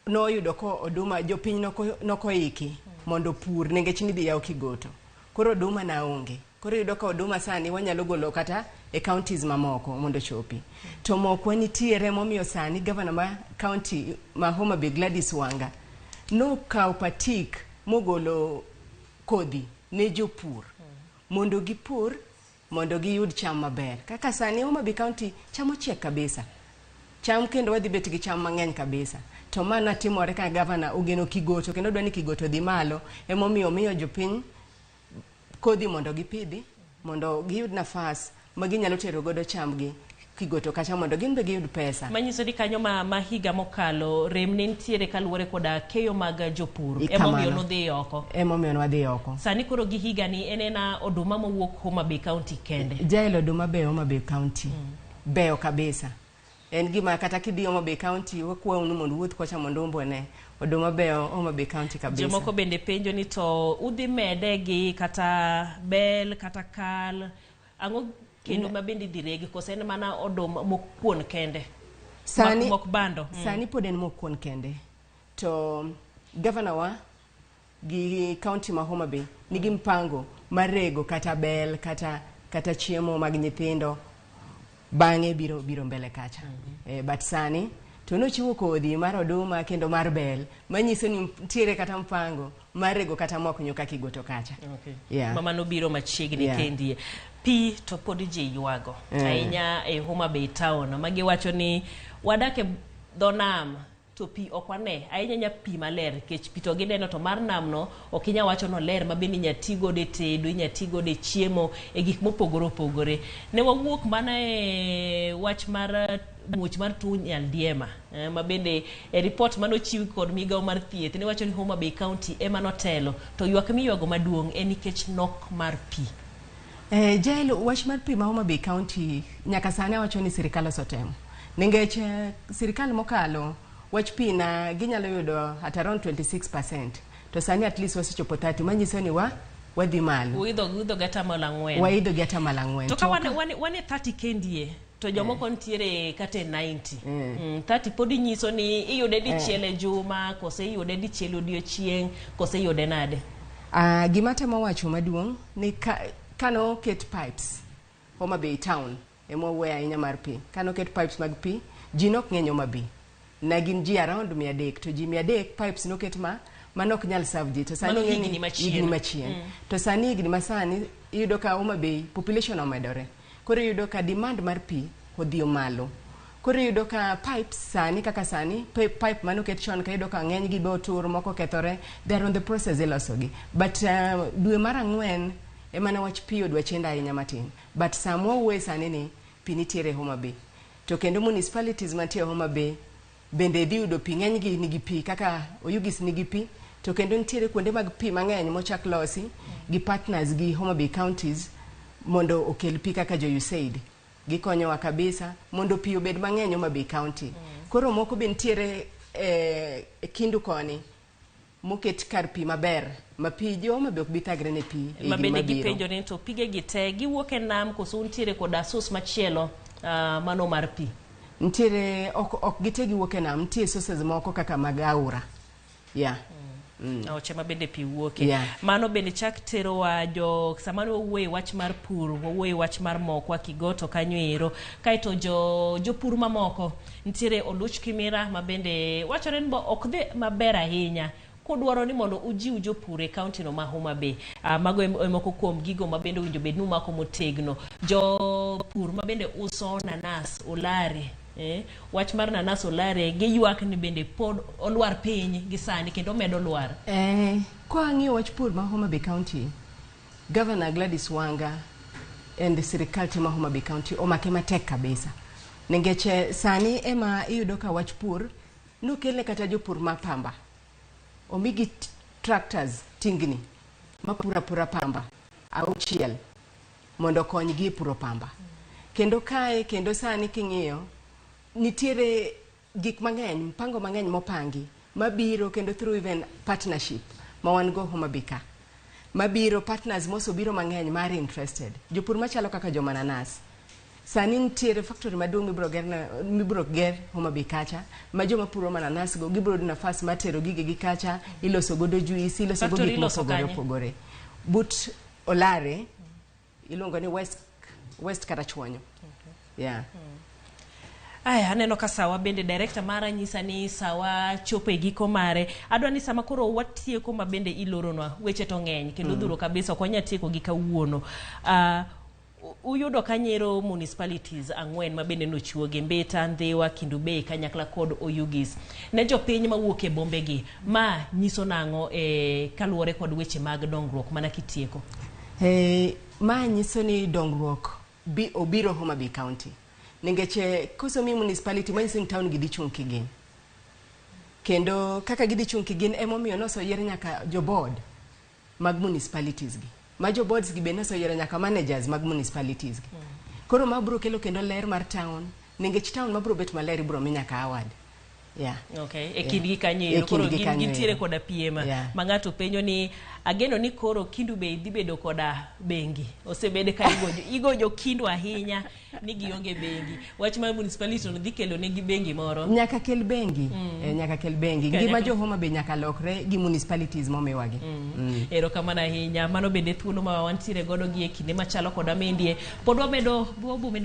noyudo ko oduma jopiny nokoiki mondo opur nikech nidhi yaw Kigoto. Koro oduma na onge. Koro iyudo ka oduma sani wanyalo golo kata e counties mamoko mondo ochopi. To mokwa nitiere, momiyo sani governor ma county ma Homa Bay Gladys Wanga nokawo patik mogolo kodhi ne jopur mondo gipur mondo giyud cham maber. Kaka sani Homa Bay County cham ochiek kabisa. Cham kendo wadhi bet gi cham mang'eny kabisa. To mano timore ka governor ogeno Kigoto kendo dwa ni Kigoto dhi malo, emomiyo omiyo jopiny kodhi mondo gipidhi, mondo giyud nafas ma ginyalo tero godo chambgi Kigoto kacha mondo gin be giyud pesa. Manyiso ni kanyo ma higa mokalo rem ne nitiere kaluwore koda keyo mag jopur. Kamano. Emomiyo nodhi oko. Emomiyo nwadhi oko. Sani koro gi higa ni en ena oduma mowuok Homa Bay County kende. Jael, oduma beyo Homa Bay County. Beyo kabisa. En gima kata kidhi Homa Bay County, wakwau ni mondo wuoth kocha mondo umbone. Oduma beyo Homa Bay County kabisa. Jomoko bende penjo ni to udhi mede gi kata bel kata kal, ang'o kendo ma bende idhi regi, koso en mana oduma mok kuon kende? Sani, mok bando. Sani pod en mok kuon kende. To governor wa gi county ma Homa Bay nigi mpango mar rego kata bel kata chiemo mag nyithindo bang'e biro mbele kacha. But sani To nochiwo kodhi mar oduma kendo mar bel, manyiso ni nitiere kata mpango mar rego kata mok nyuka Kigoto kacha. Okay. Yeah. Mama nobiro machiegni Yeah. kendie. Pi to pod ji ywago. Ahinya e Homa Bay town ma giwacho ni wadak e dho nam to pi ok wane ahinya nya pi maler nikech pi to gineno to mar nam no ok inya wacho ni oler ma bende inya ti godo e tedo inya ti godo e chiemo e gik mopogore opogore ne wawuok mana e wach mar muoch mar tuo nyaldiema ma bende e ripot mane ochiw kod migawo mar thieth ne wacho ni Homa Bay County ema notelo to ywak miywago maduong' en nikech nok mar pi. Jael, wach mar pi ma Homa Bay County nyaka sani awacho ni sirikal osetemo. Nikech sirikal mokalo wach pi na ginyalo yudo at around 26%. To sani at least wasechopo 30 manyiso ni wa wadhi malo. Uidho gi atamalo ang'wen. Waidho gi atamalo ang'wen. To ka wan e 30 kendie to jomoko nitiere kata e 90. 30 pod inyiso ni iyude dichiel e juma kose iyude dichiel odiochieng' kose iyude nade? Gima temo wacho maduong' ni kano ket pipes Homa Bay town ema wawuoye ahinya mar pi. Kano ket pipes mag pi, ji nok ng'eny Homa Bay. Na gin ji around 300 to ji 300 pipes noket ma mano ok nyal serve ji. To sani Mano ing'e ni higni machien. Higni machien. To sani higni masani iyudo ka Homa Bay population omedore. Koro iyudo ka demand mar pi odhi malo. Koro iyudo ka pipes sani kaka sani pipe manoket chon ka iyudo ka ng'eny gi be otur moko kethore they are on the process iloso gi. But dwe mar ang'wen ema ne wach pi odwa chendo ahinya matin. But sama wawuoye sani ni pi nitiere Homa Bay. To kendo municipalities mantie Homa Bay bende dhi yudo pi ng'eny gi nigi pi kaka Oyugis nigi pi to kendo nitiere kuonde mag pi mang'eny mochak losi gi partners gi Homa Bay counties mondo okel pi kaka jo USAID gikonyowa kabisa mondo pi obed mang'eny Homa Bay county. Koro moko be nitiere e Kindu koni moket kar pi maber ma pi jo Homa Bay ok bi thagre ne pi e Ma higni bende mabiro. gipenjo ni to pige gi te giwuok e nam koso untiere koda source machielo mano mar pi? Nitiere ok gite giwuok e nam, nitie sources moko kaka mag aora. Yeah. Aoche ma bende pi wuoke. Yeah. Mano bende chak terowa jo sama ne wawuoye wach mar pur, wawuoye wach mar mokwa Kigoto kanyo ero. Kaeto jo jopur mamoko nitiere Oluch Kimira ma bende wachore ni bo ok dhi maber ahinya kudwaro ni mondo ujiw jopur e kaunti no ma Homa Bay. Mago e moko kuom gigo ma bende owinjo bed ni umako motegno. Jopur ma bende uso nanas Olare. Wach mar nanas Olare giywak ni bende pod olwar piny gi sani kendo medo lwar. Kwa ang'iyo wach pur ma Homa Bay County, Governor Gladys Wanga and sirikal te ma Homa Bay County omake matek kabisa. Nikech sani ema iyudo ka wach pur nokelne kata jopur ma pamba. Omigi tractors tingni mapuro apura pamba 6 mondo okonygi e puro pamba. Kendo kae kendo sani king'iyo nitiere gik mang'eny, mpango mang'eny mopangi mabiro kendo through even partnership ma wan go Homa Bay ka. Mabiro partners mosobiro mang'eny mar interested. Jopur machalo kaka joma nanas. Sani nitiere factory maduong' mibiro ger Homa Bay kacha ma joma puro mananas go gibiro yudo nafas mar tero gigegi kacha, iloso godo juice, iloso go Factory gik iloso mopogore kanye? opogore. But Olare iluongo ni West Karachuonyo. Yeah. Aya, aneno ka sawa bende director mara nyisa ni sawa chopo e giko mare. Adwa ni sama koro watieko ma bende iloronwa, weche to ng'eny kendo dhuro kabisa ok wanyal tieko gi kawuono. Uyudo ka Nyero municipalities 4 ma bende nochiwogi, Mbita, Ndhiwa, Kendu Bay kanyakla kod Oyugis. Ne jopiny mawuok e bombe gi, ma nyiso nang'o kaluwore kod weche mag dongruok mana kitieko? Ma nyiso ni dongruok obiro Homa Bay County. Nikech koso mi municipality manyiso ni town gi dhi chung' kigin. Kendo kaka gidhi chung' kigin emomiyo noseyier nyaka jo board mag municipalities gi. Ma jo boards gi be noseyiero nyaka managers mag municipalities gi. Koro ma biro kelo kendo ler mar town. Nikech town ma biro bet maler ibiro mi nyaka award. Yeah. Okay, e kindgi kanyo ero. Koro E kindgi kanyo gintiere ero. koda piem. Yeah. Ma ng'ato penjo ni Ageno ni koro Kindu be dhi bedo koda bengi. Osebed ka igojo Kindu ahinya ni gionge bengi. Wach mar municipality no dhi kelo negi bengi moro. Nyaka kel bengi. Nyaka kel bengi. Ngima jo Homa Bay nyaka lokre gi municipalities momiwagi. Erokamano ahinya. Mano bende thuolo ma wantiere godo gi e kinde machalo koda mendie. Pod wamedo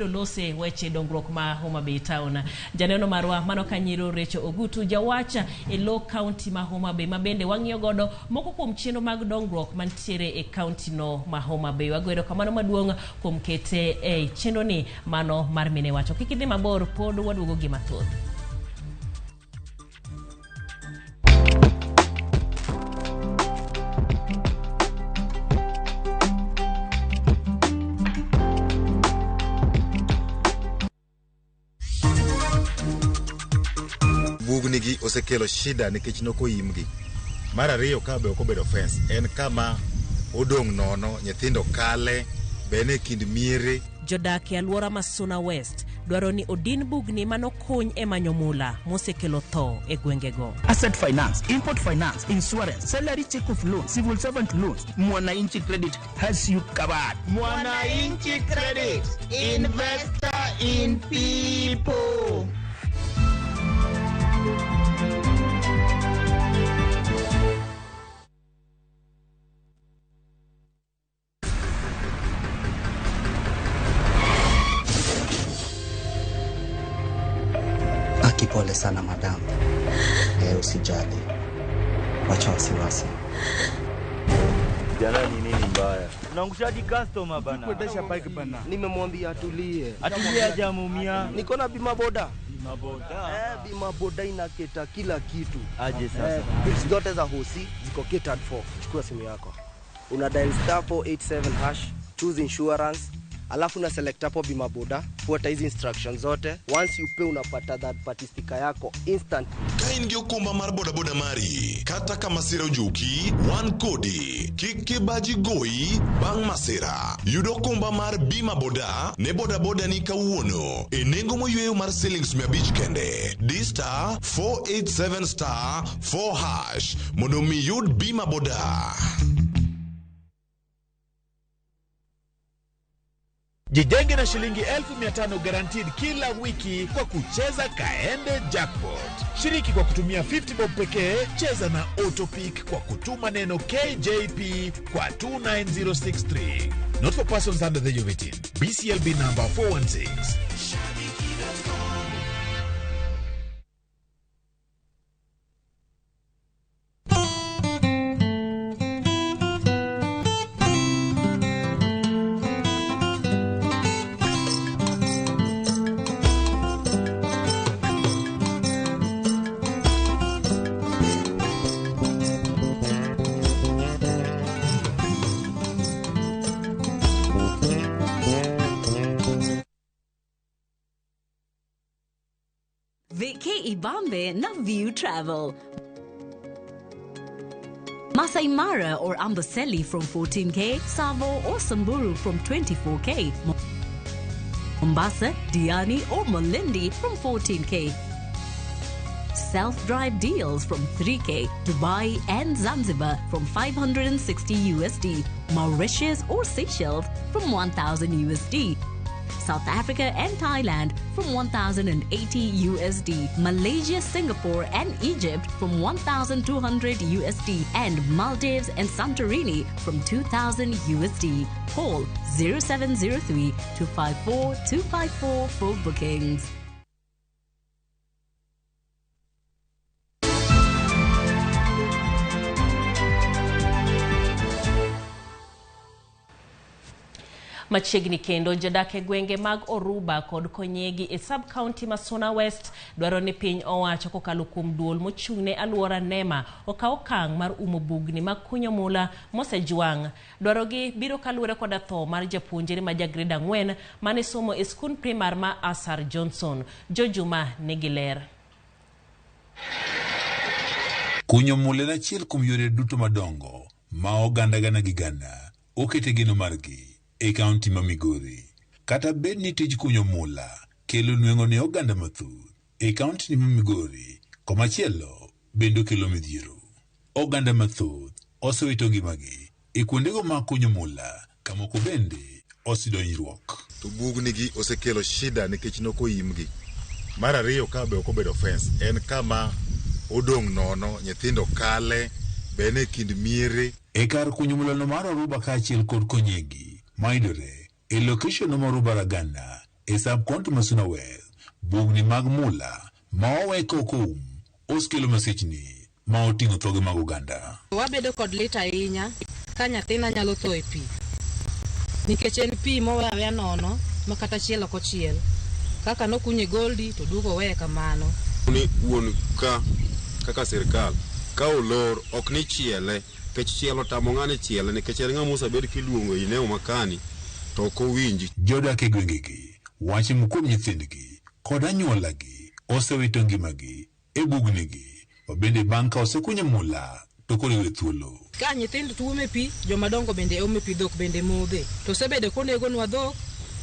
lose weche dongruok ma Homa Bay town. Janeno marwa mano Kanyiro Recho Ogutu jawacha e lo county ma Homa Bay ma bende wang'iyo godo moko kuom chenro mag dongruok mantiere e county no ma Homa Bay. Wago erokamano maduong' kuom kete e chenro ni mano mar mine wacho. Kik idhi mabor, pod waduogo gi mathoth. Bugnigi osekelo shida nikech nokoimgi. Mar ariyo ka be ok obedo fence, en kama odong' nono, nyithindo kale, bene e kind miere. Jodak e alwora ma Suna West dwaro ni odin bugni manokuny e manyo mula mosekelo tho e gwengego. Asset finance, import finance, insurance, salary check of loan, civil servant loans. Mwananchi Credit has you covered. Mwananchi Credit, investor in people. Pole sana madam. Usijali. Wacha wasiwasi. Jana ni nini mbaya? Unaangushaji customer bana. Kuendesha bike bana. Nimemwambia atulie. Atulie hajamuumia. Niko na bima boda. Bima boda. Bima boda inaketa kila kitu. Aje sasa. Bills zote za hosi ziko catered for. Chukua simu yako. Una dial *487#, choose insurance. Alafu na select hapo bima boda, fuata hizi instructions zote. Once you pay unapata that party sticker yako instant. Ka in gi okumba mar boda boda mari, kata ka masira ojuki, wan kodi. Kik kibaji goyi bang' masira. Yud okumba mar bima boda ne boda boda ni kawuono e nengo moyweyo mar silings 500 kende. Di *487*4# mondo mi yud bima boda. Jijenge na shilingi 1500 guaranteed kila wiki kwa kucheza Kaende Jackpot. Shiriki kwa kutumia 50 bob pekee, cheza na Autopick kwa kutuma neno KJP kwa 29063. Not for persons under the age of 18. BCLB number 416. Ibambe na View Travel. Masai Mara or Amboseli from 14K, Savo or Samburu from 24K, Mombasa, Diani or Malindi from 14K. Self-drive deals from 3K, Dubai and Zanzibar from $560 USD, Mauritius or Seychelles from $1,000 USD. South Africa and Thailand from $1,080 USD, Malaysia, Singapore and Egypt from $1,200 USD, and Maldives and Santorini from $2,000 USD. Call 0703 254 254 for bookings. Machiegni kendo jodak e gwenge mag Oruba kod Konyegi e sub-county ma Suna West dwaro ni piny owacho kokalo kuom duol mochung'ne alwora NEMA okaw okang' mar umo bugni mag kunyo mula mosejwang'. Dwarogi biro kaluwore koda tho mar japuonjre ma ja grade 4 mane somo e skund primar ma Asar Johnson. Jojuma nigi ler. Kunyo mula en achiel kuom yore duto madongo ma oganda gana gi gana okete geno margi e kaunti ma Migori. Kata bed ni tij kunyo mula kelo nweng'o ne oganda mathoth e kaunti ma Migori, komachielo bende okelo midhiero. Oganda mathoth osewito ngimagi e kuondego mag kunyo mula ka moko bende oseyudo hinyruok. To bugnigi osekelo shida nikech nokoimgi. Mar ariyo ka be ok obedo fence en kama odong' nono nyithindo kale be en e kind miere. E kar kunyo mulano mar Oruba kaachiel kod Konyegi mayudore e location ma Oruba Raganda e sub county ma Suna West, bugni mag mula ma owe ka ok oum osekelo masichni ma oting'o thoge mag oganda. Wabedo kod lit ahinya ka nyathina nyalo tho e pi nikech en pi mowe aweya nono ma kata chiel ok ochiel. Kaka nokunye Goldi to duogo oweye kamano. Ni wuon ka kaka sirkal ka olor ok ni chiele nikech chielo tamo ng'ani chiele nikech en ng'ama osebed kiluongo e eneo makani to ok owinji. Jodak e gwengegi wacho kuom nyithindgi kod anyuolagi osewito ngimagi e bugnigi ma bende bang' ka osekunyo mula to koro iwe thuolo. Ka nyithindo tuome pi, jomadongo bende ome pi, dhok bende modhe. To osebedo konegonwa dhok,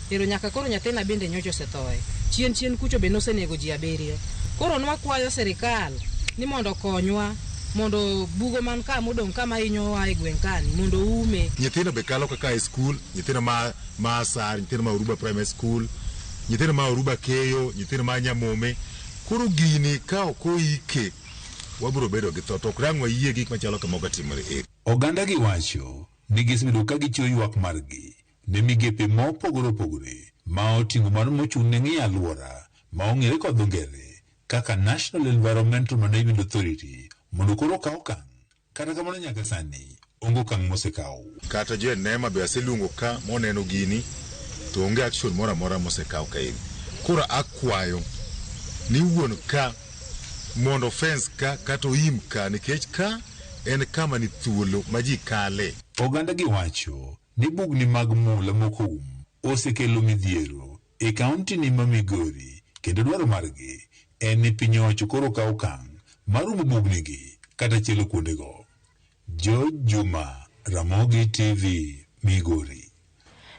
ero nyaka koro nyathina bende nyocha osethoe. Chien chien kucho be nosenego ji 7. Koro nwakwayo sirikal ni mondo okonywa mondo bugo man ka modong' ka mahinyowa e gweng' kani mondo oume. Nyithindo be kalo kaka e skul, nyithindo ma Asar, nyithindo ma Oruba Primary School, nyithindo ma Oruba Keyo, nyithindo ma Nyamome. Koro gini ka ok oike wabiro bedo gi tho to ok dang' wayie gik machalo kamago timore e. Oganda gi wacho ni gisebedo ka gichiwo ywak margi ne migepe ma opogore opogore ma oting'o mano mochung' ne ng'iyo alwora ma ong'ere kod dho ngere kaka National Environmental Management Authority mondo koro okaw okang'. Kata kamano nyaka sani onge okang' mosekaw. Kata jo NEMA be aseluongo ka moneno gini to onge action moro amora mosekaw kaeri. Koro akwayo ni wuon ka mondo fence ka kata oim ka nikech ka en kama ni thuolo ma ji kale. Oganda gi wacho ni bugni mag mula mokoum osekelo midhiero e kaunti ni ma Migori kendo dwaro margi en ni piny owacho koro okaw okang' mar umo bugnigi kata chielo kuondego. George Juma, Ramogi TV, Migori.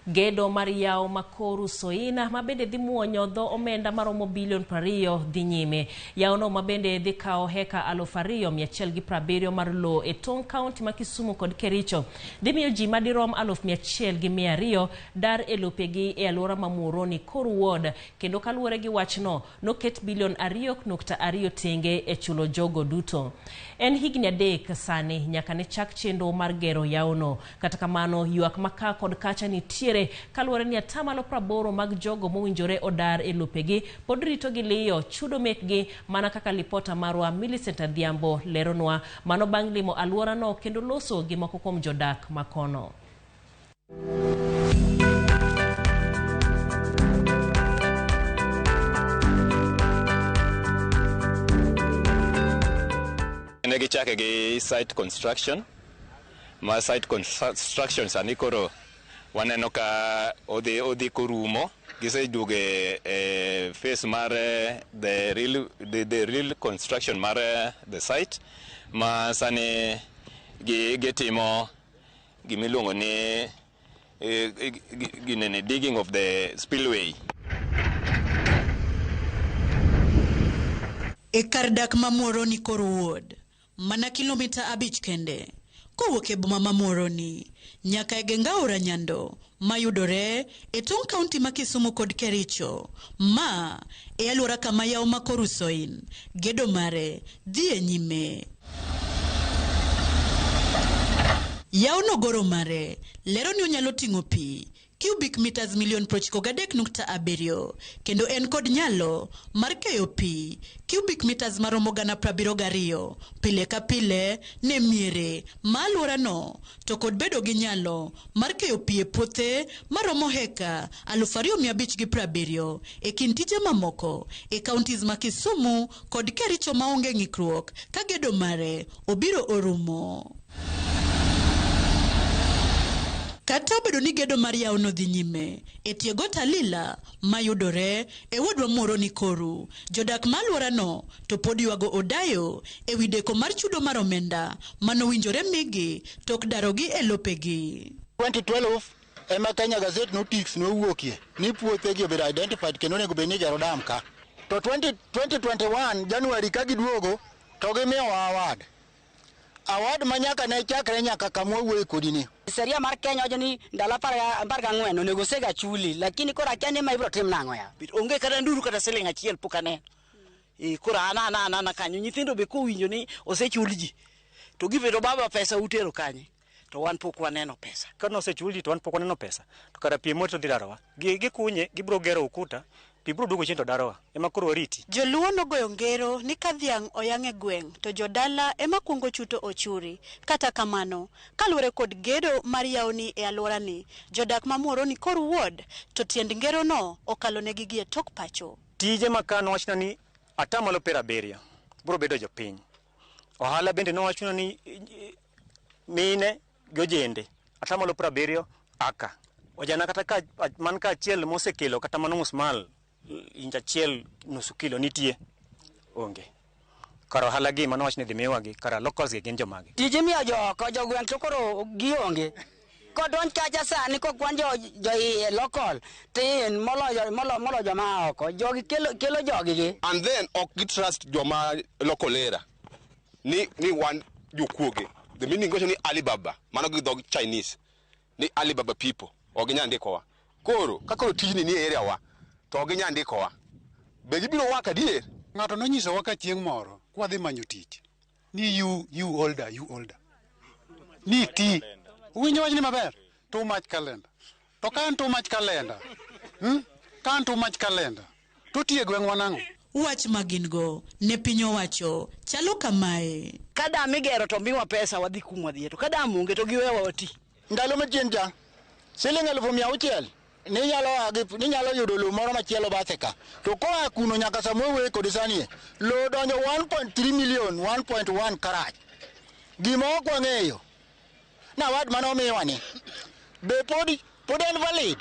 Gedo mar yawo Makoru Soina ma bende dhi muonyo dho omenda maromo bilion 20 dhi nyime. Yawono ma bende dhi kawo heka 2,170 mar lowo e tong' kaunti ma Kisumu kod Kericho. Dhi miyo ji madirom 1,200 dar e lopegi e alwora ma Muhoroni Koru Ward, kendo kaluwore gi wachno noket bilion 2.2 tenge e chulo jogo duto. En higni 3 sani nyaka ne chak chenro mar gero yawono. Kata kamano ywak ma ka kod kacha nitiere kaluwore ni 80% mag jogo mowinjore odar e lopegi pod rito gi liyo chudo mekgi, mana kaka lipota marwa Millicent Adhiambo leronwa mano bang' limo alworano kendo loso gi moko kuom jodak makono. Ne gichake gi site construction, ma site construction sani koro waneno ka odhi korumo, giseduogo e phase mar the real construction mar the site, ma sani gitimo gimiluongo ni ginene digging of the spillway. E kar dak ma Muhoroni Koru Ward, mana kilomita 5 kende kowuok e boma ma Muhoroni nyaka e geng aora Nyando mayudore e tong' kaunti ma Kisumu kod Kericho, ma e alwora kama yawo ma Koru Soin gedo mare dhi e nyime. Yawo no goro mare lero ni onyalo ting'o pi cubic meters milion 93.7 kendo en kod nyalo mar keyo pi cubic meters maromo 72,000 pile ka pile ne miere ma alworano, to kod bedo gi nyalo mar keyo pi e puothe maromo heka 2,570 e kind tije mamoko e counties ma Kisumu kod Kericho maonge ng'ikruok ka gedo mare obiro orumo. Kata obedo ni gedo mar yawono dhi nyime e tie got Alila mayudore e wodwa Muhoroni Koru, jodak ma alworano to pod ywago odayo e wi deko mar chudo mar omenda manowinjore migi tok darogi e lopegi. 2012 ema Kenya Gazette Notice nowuokie ni puothegi obedo identified kendo onego bed ni igero dam ka. To 2021 January ka giduogo to gimiyowa award. Award ma nyaka ne chakre nyaka kama wawuoye kodi ni. Sheria mar Kenya wacho ni ndalo 14 onego osega chuli, lakini koro akia ni ma ibiro tim nang'o ya. Onge kata nduru kata siling achiel pok aneno. Koro an ana kanyo nyithindo be kowinjo ni osechul ji to gibedo baba pesa utero kanye to wan pok waneno pesa. Ka nosechul ji to wan pok waneno pesa to kara pi moto dhi darowa. Gikunye gibiro gero ukuta pi biro duogo chien to darowa ema koro wariti. Joluo nogoyo ngero ni ka dhiang' oyang' e gweng' to jodala ema kuongo chuto ochuri. Kata kamano, kaluwore kod gedo mar yawni e alworani, jodak ma Muhoroni kor ward to tiend ngerono okalo negi gi e tok pacho. Tije ma ka nowachna ni 70% biro bedo jopiny. Ohala bende nowachna ni mine gi ojende 70% aka. Ojana kata ka man ka achiel mosekelo kata mano musmal inch achiel nusu kilo nitie onge. Kar ohala gi manowach ni dhi miwagi kara locals gi gin jomage. Tije miyo jooko jogweng' to koro gionge. Kodonj kacha sani kokwan jo iye local tin moloyo joma oko. Jogi kelo jogi gi. And then ok gi trust joma local era ni wan jokuoge. The meaning gocho ni Alibaba mano gi dhog Chinese ni Alibaba people ok ginyal ndikowa. Koro ka koro tijni ni e area wa to ok ginyal ndikowa. Be gibiro wak adier? Ng'ato nonyisowa ka chieng' moro kwadhi manyo tich ni you older ni ti uwinjo wachni maber too much calendar to ka en too much calendar ka en too much calendar to tiye gweng'wa nang'o? Wach ma gin go ne piny owacho chalo kamae. Ka dam igero to miwa pesa wadhi kumwa dhiye to ka dam onge to giwewa wati. Ndalo machien cha siling 600,000 ninyalo yudo lowo moro machielo bathe ka. To koa kuno nyaka sama wawuoye kodi sani lowo donjo 1.3 million 1.1 karach. Gima ok wang'eyo na wad mane omiwa ni be pod en valid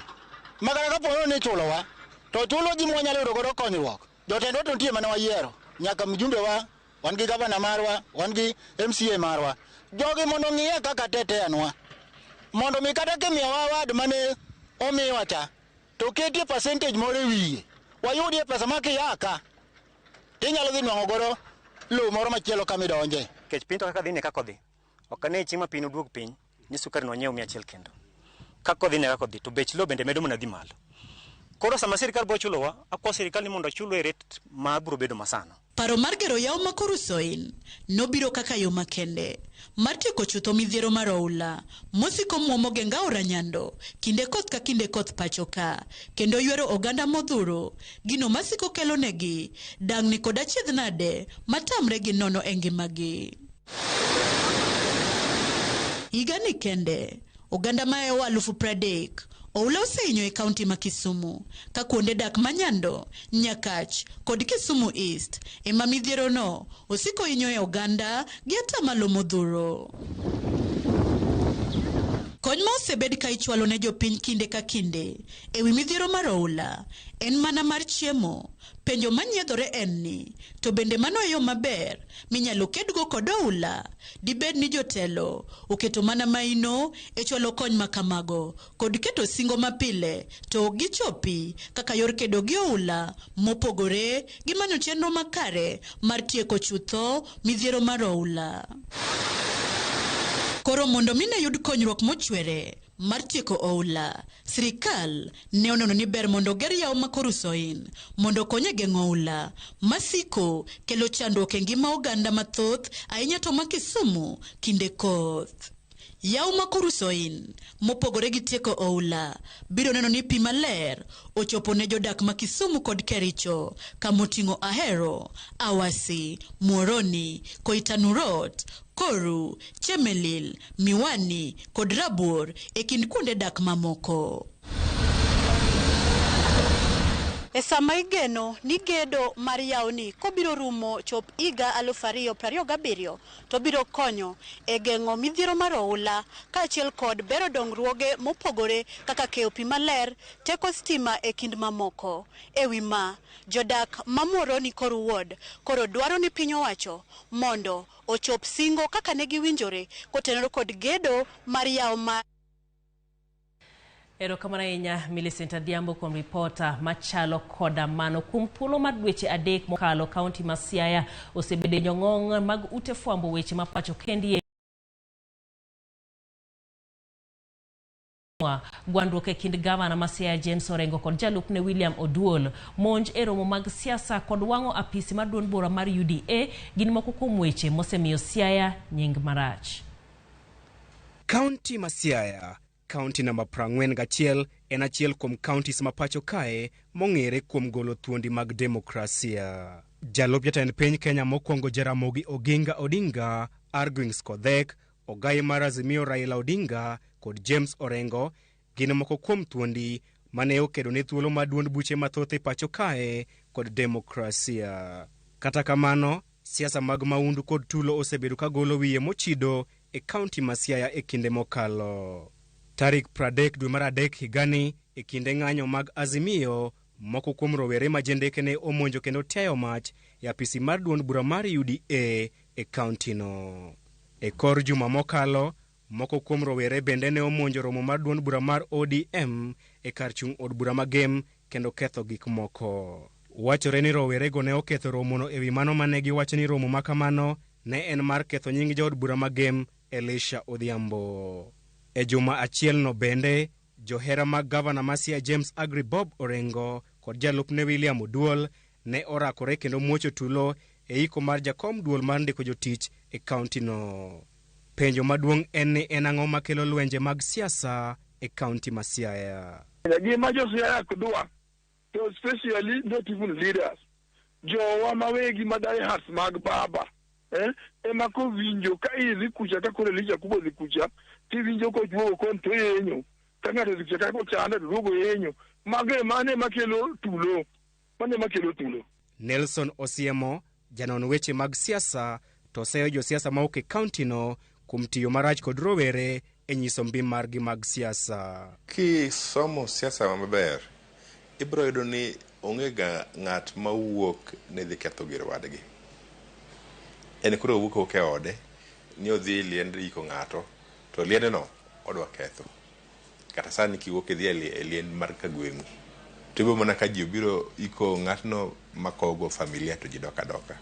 ma kata kapo ni ichulowa to chulo ji mwanyalo yudo godo konyruok. Jotendwa to nitie mane wayiero nyaka mjumbe wa wan gi gavana marwa wan gi MCA marwa. Jogi mondo ng'iye kaka teteanwa mondo mi kata kimiyowa wad mane omiwa cha to ketie percentage moro e wiye wayudie pesa ma kiyaka tinyalo dhi nwang'o godo lowo moro machielo kamidonje. Nikech piny to kaka dhi ne kaka odhi. Ok ane chieng' ma piny oduog piny ni sukari nwanyiew 100 kendo. Kaka odhi ne kaka odhi to bech lowo bende medo mana dhi malo. Koro sama sirikal biro chulowa, akwa sirikal ni mondo ochulwa e rate ma biro bedo masano. Paro mar gero yawo ma Korusoin nobiro kaka yo makende mar tieko chutho midhiero mar oula mosiko muomo geng aora Nyando kinde koth ka kinde koth pacho ka kendo ywero oganda modhuro gino masiko kelo negi dang'ni kod achiedh nade matamre gi nono e ngimagi. Higani kende oganda mahewo 30,000 oula osehinyo e kaunti ma Kisumu ka kuonde dak ma Nyando, Nyakach kod Kisumu East ema midhierono osiko hinyo e oganda gi atamalo modhuro. Kony ma osebed ka ichwalo ne jopiny kinde ka kinde ewi midhiero mar oula en mana mar chiemo. Penjo manyiedhore en ni to bende mano e yo maber minyalo kedgo kod oula? Dibed ni jotelo oketo mana maino e chwalo kony ma kamago kod keto singo mapile to ok gichopi kaka yor kedo gi oula mopogore gi manyo chenro makare mar tieko chutho midhiero mar oula. Koro mondo mine yud konyruok mochwere mar tieko oula, sirikal ne oneno ni ber mondo ger yawo ma Korusoin mondo okony e geng'o oula masiko kelo chandruok e ngima oganda mathoth ahinya to ma Kisumu kinde koth. Yawo ma Korusoin mopogore gi tieko oula biro neno ni pi maler ochopo ne jodak ma Kisumu kod Kericho kamoting'o Ahero, Awasi, Muhoroni, Koitanurot, Koru, Chemelil, Miwani kod Rabuor e kind kuonde dak mamoko. E sama igeno ni gedo mar yawoni kobiro rumo chop higa 2027 to biro konyo e geng'o midhiero mar oula kaachiel kod bero dongruoge mopogore kaka keyo pi maler, teko stima e kind mamoko. E wi ma, jodak ma Muhoroni Koru Ward koro dwaro ni piny owacho mondo ochop singo kaka ne giwinjore kotenore kod gedo mar yawo ma. Erokamano ahinya Millicent Adhiambo kuom ripota machalo koda mano. Kuom thuolo mar dweche 3 mokalo, kaunti ma Siaya osebedo e jong'ong' mag ute fwambo weche ma pacho kendie. Gwandruok e kind gavana ma Siaya James Orengo kod jalupne William Oduol, monj e romo mag siasa kod wang'o apisi mar duond bura mar UDA gin moko kuom weche mosemiyo Siaya nying marach. Kaunti ma Siaya, kaunti namba 41, en achiel kuom counties ma pacho kae mong'ere kuom golo thuondi mag demokrasia. Jalup jatend piny Kenya mokwongo Jaramogi Oginga Odinga, Argwings Kodhek, Ogai mar Azimio Raila Odinga kod James Orengo gin moko kuom thuondi mane okedo ne thuolo mar duond buche mathoth e pacho kae kod demokrasia. Kata kamano, siasa mag maundu kod tulo osebedo ka golo wiye mochido e kaunti ma Siaya e kinde mokalo. Tarik 30 dwe mar adek higani, e kinde ng'anyo mag Azimio, moko kuom rowere ma jendeke ne omonjo kendo tiayo mach e apisi mar duond bura mar UDA e kauntino. E kor juma mokalo, moko kuom rowere bende ne omonjo romo mar duond bura mar ODM e kar chung' od bura ma Gem kendo ketho gik moko. Wachore ni rowerego ne oketho romono ewi mano mane giwacho ni romo ma kamano ne en mar ketho nying jaod bura ma Gem Elisha Odhiambo. E juma achielno bende, johera mag gavana ma Siaya James Agri Bob Orengo kod jalupne William Oduol ne orakore kendo muocho tulo e iko mar jakom duol mar ndiko jotich e kauntino. Penjo maduong' en ni en ang'o makelo lwenje mag siasa e kaunti ma Siaya? Gima jo Siaya ok dwa, to especially not even leaders, jowa mawegi ma diehards mag baba ema kowinjo ka idhi kucha ka koro Elisha Kubo dhi kucha tiwinjo koduogo kon to yenyo ka ng'ato odhi kucha ka kochande to duogo yenyo. Mago mane ema kelo tulo, mane ema kelo tulo. Nelson Osiemo, janon weche mag siasa, to seyo josiasa mawuok e kauntino kuom tiyo marach kod rowere e nyiso mbi margi mag siasa. Kisomo siasa maber, ibiro yudo ni onge ga ng'at mawuok ni dhi ketho gir wadgi. En koro owuok awuoka e ode ni odhi liend iko ng'ato to liendno odwa ketho. Kata sani kiwuok idhi e liend mar kagweng'u to ibiro mana ka ji obiro iko ng'atno makowo familia to ji dok adoka.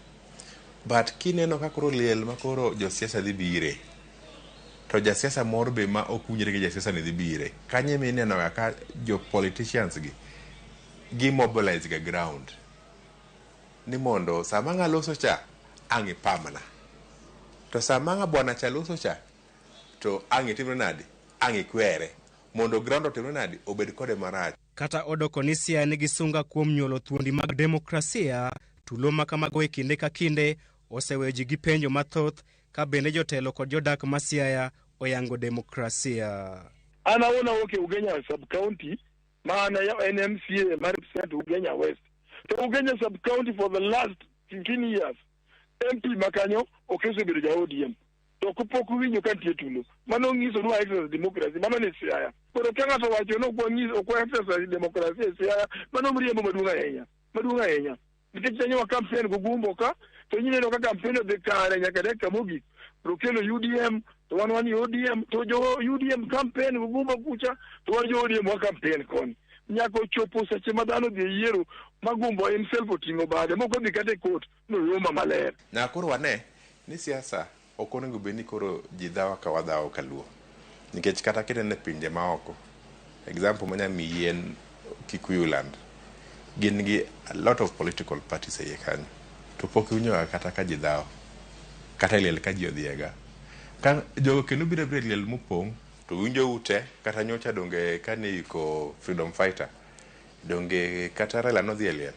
But kineno ka koro liel ma koro josiasa dhi bire, to jasiasa moro be ma ok winjre gi jasiasa ni dhi bire, kanyo ema ineno ga ka jo politicians gi gi mobilize ga ground ni mondo sama ng'a loso cha ang' ipamna, to sama ng'a bwana cha loso cha to ang' itimre nadi, ang' ikwere, mondo ground otimre nadi, obed kode marach. Kata odoko ni Siaya nigi sunga kuom nyuolo thuondi mag demokrasia, tulo ma kamago e kinde ka kinde oseweyo ji gi penjo mathoth ka bende jotelo kod jodak ma Siaya oyango demokrasia. An awuon awuok e Ugenya sub-county ma an en MCA ma represent Ugenya West. To Ugenya sub-county for the last 15 years, MP ma kanyo ok osebedo ja ODM. To pok uwinjo ka nitie tulo. Mano nyiso ni wa exercise democracy, mano ni Siaya. Koro ka ng'ato owacho ni ok wa exercise democracy e Siaya, mano mriambo maduong' ahinya. Maduong' ahinya. Nikech kanyo wa campaign gogumbo ka, to ineno ka campaign odhi kare nyaka dakika mogik. To kelo UDM, to wan wan ODM, to jo UDM campaign gogumbo kucha, to wan jo ODM wa campaign koni. Nyaka ochopo seche ma dhano odhi e yiero, Magumbo himself oting'o bade, mok odhi kata e court, noyoma maler. Nyaka koro wane ni siasa ok onego bed ni koro ji dhawo ka wadhawo kaluo. Nikech kata kineno e pinje maoko, example manya miyi en Kikuyu land. Gin gi a lot of political parties e iye kanyo. To pok iwinjo ga kata ka ji dhawo. Kata e liel ka ji odhiega. Ka jogo kendo biro abira e liel mopong', to winjo ute kata nyocha donge kane iko freedom fighter, donge kata Raila nodhi e liel,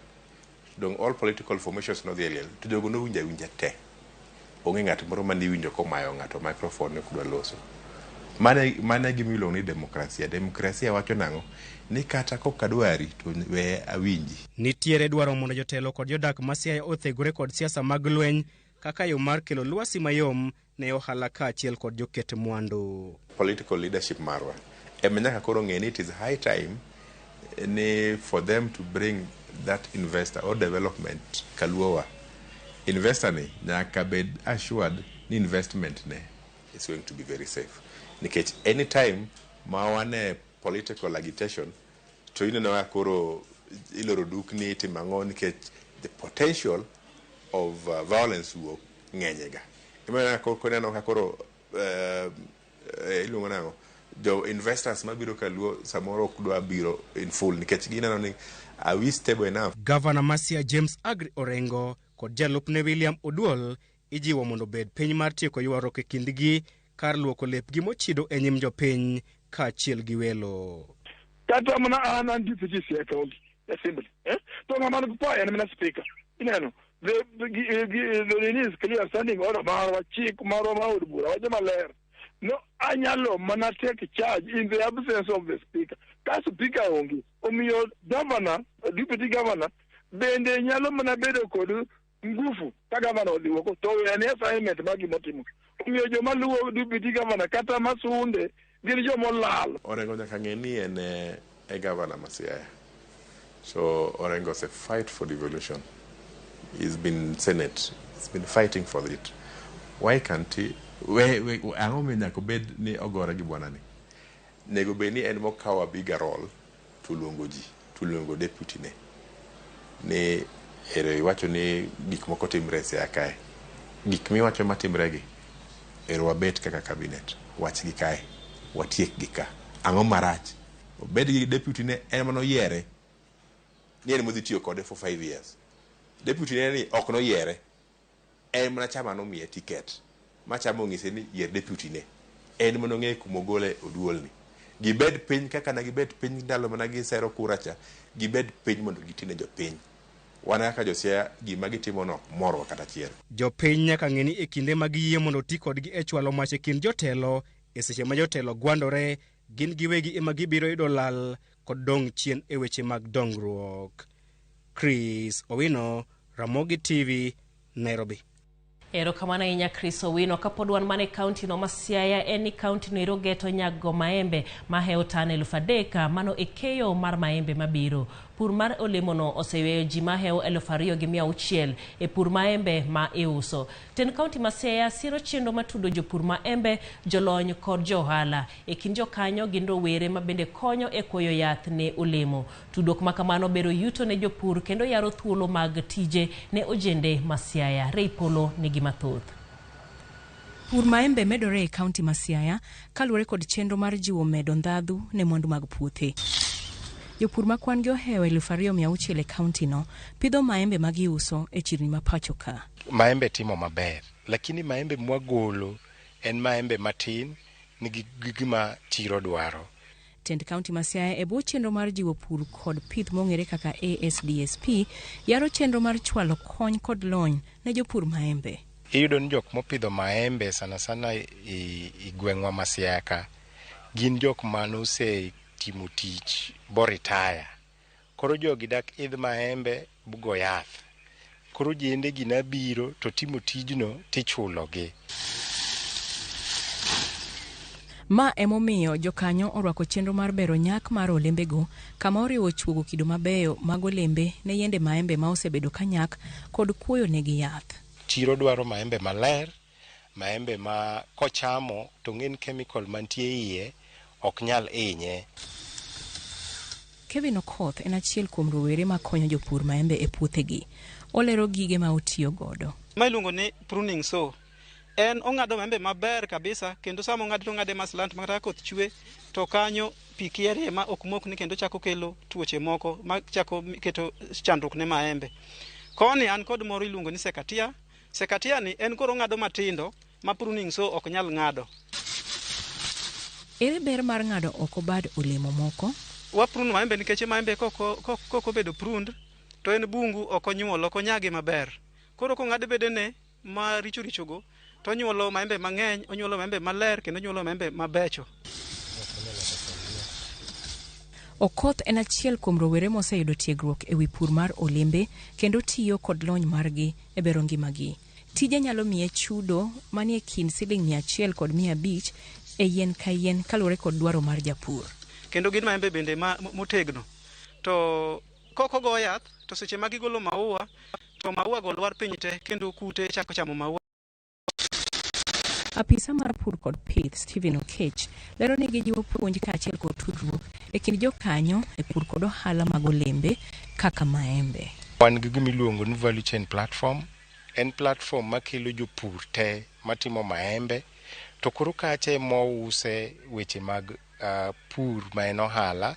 dong all political formations nodhi e liel, to jogo nowinjo awinja te. Onge ng'at moro mane iwinjo komayo ng'ato microphone ni kudwa loso. Mane gima iluongo ni demokrasia. Demokrasia wacho nang'o? Ni kata kok adwari to we awinji. Nitiere dwaro mondo jotelo kod jodak ma Siaya othegore kod siasa mag lweny kaka yo mar kelo lwasi mayom ne ohala kaachiel kod joket mwandu. Political leadership marwa ema nyaka koro ng'e ni it is high time ni for them to bring that investor or development kaluowa. Investor ni nyaka bed assured ni investment ne is going to be very safe. Nikech anytime ma wane political agitation to ineno ka koro iloro dukni, itimo ang'o, nikech the potential of violence wuok ng'enyega. Ineno ka koro iluongo nang'o, Jo investors mabiro kaluo samoro ok dwa biro in full nikech gineno ni are we stable enough. Gavana ma Siaya James Agri Orengo kod jalupne William Oduol ijiwo mondo obed piny mar tieko ywaruok e kindgi kar luoko lepgi mochido e nyim jopiny kaachiel gi welo. Kata mana an an deputy Siaya County Assembly, eh? To ng'ama nigi power en mana speaker. Ineno, the nini is clear, standing order marwa, chik marwa mar od bura wacho maler. No, anyalo mana take charge in the absence of the speaker. Ka speaker onge, omiyo governor, deputy governor bende nyalo mana bedo kod ngufu ka governor odhi oko to wene assignment mar gimotimo. Omiyo joma luwo deputy governor kata masunde gin jomolal. Orengo nyaka ng'e ni en e governor ma Siaya. So Orengo is a fight for devolution. He's been Senate. He's been fighting for it. Why can't he? We, ang'o miyo nyaka obed ni ogore gi bwana ni? Nego bed ni en mokawo a bigger role to luongo ji, to luongo deputy ne. Ni ero iwacho ni gik moko timre e Siaya kae. Gik miwacho matimre gi, ero wabet kaka cabinet. Wach gi kae. Watiek gi ka. Ang'o marach? Obed gi deputy ne en manoyiere. Ni en modhi tiyo kode for 5 years. Deputy ne ni ok noyiere. En mana chama nomiye ticket. Ma chama ong'ise ni yier deputy ne. En manong'e kumogole oduol ni. Gibed piny kaka ne gibet piny ndalo mana gisero kura cha. Gibed piny mondo gitine jopiny. Wan kaka jo Siaya gima gitimo no ok morwa kata achiel. Jopiny nyaka ng'e ni e kinde ma giyie mondo ti kodgi e chwalo mach e kind jotelo e seche ma jotelo gwandore gin giwegi ema gibiro yudo lal kod dong' chien e weche mag dongruok. Chris Owino, Ramogi TV, Nairobi. Erokamano ahinya Chris Owino. Kapod wan mana e kaunti no ma Siaya, en ni kaunti no ero geto nyago maembe mahewo tan 3000, mano e keyo mar maembe mabiro. Pur mar olemono oseyweyo ji mahewo 2600 e pur maembe ma iuso. Tend kaunti ma Siaya siro chenro matudo jopur maembe, jolony kod jo ohala. E kind jokanyo gin rowere ma bende konyo e kuoyo yath ne olemo. Tudruok ma kamano bero yuto ne jopur kendo yaro thuolo mag tije ne ojende ma Siaya. Rey Polo nigi mathoth. Pur maembe medore e kaunti ma Siaya kaluwore kod chenro mar jiwo medo ndhadhu ne mwandu mag puothe. Jopur ma kwan gi ohewo 2600 e kaunti no pidho maembe ma giuso e chirni ma pacho ka. Maembe timo maber, lakini maembe mwagolo en maembe matin nigi gima chiro dwaro. Tend kaunti ma Siaya e bwo chenro mar jiwo pur kod pith mong'ere kaka ASDSP yaro chenro mar chwalo kony kod lony ne jopur maembe. Iyudo ni jok mopidho maembe sana sana i gweng'wa ma Siaya ka gin jok manosetimo tich bo retire. Koro jogi dak idh maembe go yath. Koro jende gi nabiro to timo tijno tichulogi. Ma emomiyo jokanyo orwako chenro mar bero nyak mar olembego kama oriwo chuogo kido mabeyo mag olembe ne yiende maembe ma osebedo ka nyak kod kuoyo negi yath. Chiro dwaro maembe maler, maembe ma kochamo to ng'en chemical mantie iye ok nyal hinye. Kevin Okoth en achiel kuom rowere makonyo jopur maembe e puothegi. Olero gige ma otiyo godo. Ma iluongo ni pruning saw. En ong'ado maembe maber kabisa kendo sama ong'ade to ong'ade ma slant makata ka koth chwe to kanyo pi kierie ma ok mokni kendo chako kelo tuoche moko ma chako keto chandruok ne maembe. Koni an kod moro iluongo ni secateur. Secateur ni en koro ong'ado matindo ma pruning saw ok nyal ng'ado. Ere ber mar ng'ado oko bad olemo moko? Wa prune maembe nikech maembe kok obedo pruned to en bungu, ok onyuol, ok onyagi maber. Koro kong'ad bedene maricho richogo to onyuolo maembe mang'eny, onyuolo maembe maler kendo onyuolo maembe mabecho. Okoth en achiel kuom rowere moseyudo tiegruok e wi pur mar olembe kendo tiyo kod lony margi e bero ngimagi. Tije nyalo miye chudo manie kind siling 100 kod 500 e yien ka yien kaluwore kod dwaro mar japur. Kendo gin maembe bende ma motegno. To kok ogo yath to seche ma gigolo maua to maua go lwar piny te kendo kute chako chamo maua. Apisa mar pur kod pith Stephen Okech lero ni gijiwo puonj kaachiel kod tudruok e kind jokanyo e pur kod ohala mag olembe kaka maembe. Wan gi gima iluongo ni value chain platform. En platform makelo jopur te matimo maembe to koro kacha ema wause weche mag pur ma en ohala.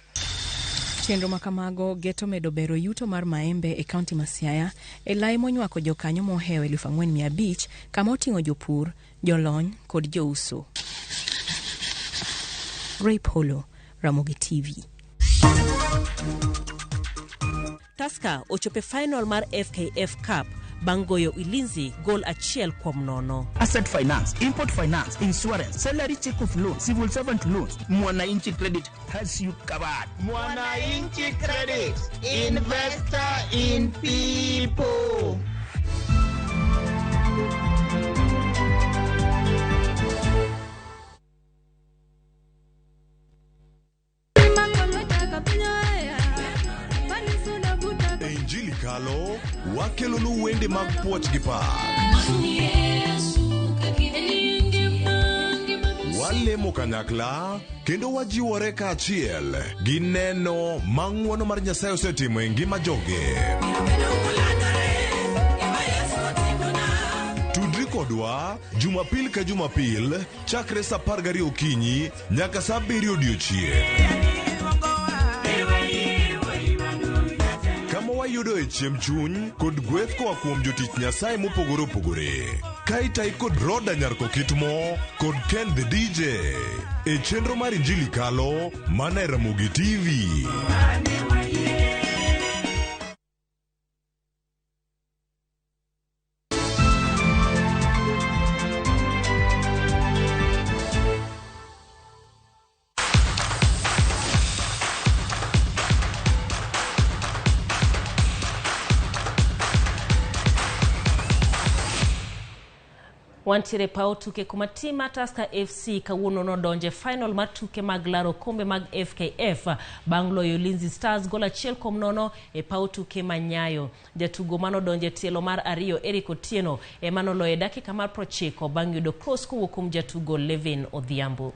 Chenro ma kamago geto medo bero yuto mar maembe e kaunti ma Siaya e lai monywako jokanyo mohewo 4,500 kama oting'o jopur, jolony kod jouso. Ray Polo, Ramogi TV. Tusker ochopo e final mar FKF Cup bang' goyo Ulinzi gol 1-0. Asset finance, import finance, insurance, salary check off loan, civil servant loans. Mwananchi Credit has you covered. Mwananchi Credit, investor in people. E Injili Kalo, wakelonu wende mag puoch gi pak. Walemo kanyakla kendo wajiwore kaachiel gi neno ma ng'wono mar Nyasaye osetimo e ngima joge. Tudri kodwa Jumapil ka Jumapil chakre sa 12 okinyi nyaka sa 7 odiochieng'. Kama wayudoe chiemb chuny kod gweth koa kuom jotich Nyasaye mopogore opogore. Ka itayi kod Roda Nyarkokitmo kod Ken the DJ e chenro mar Injili Kalo mana e Ramogi TV. Wantiere paw tuke kuma tim mar Tusker FC kawuono nodonje final mar tuke mag laro kombe mag FKF bang' loyo Ulinzi Stars gol 1-0 e paw tuke ma Nyayo. Jatugo manodonje tielo mar ariyo Eric Otieno ema noloyo e dakika mar 90 bang' yudo cross kowuok kuom jatugo Levin Odhiambo.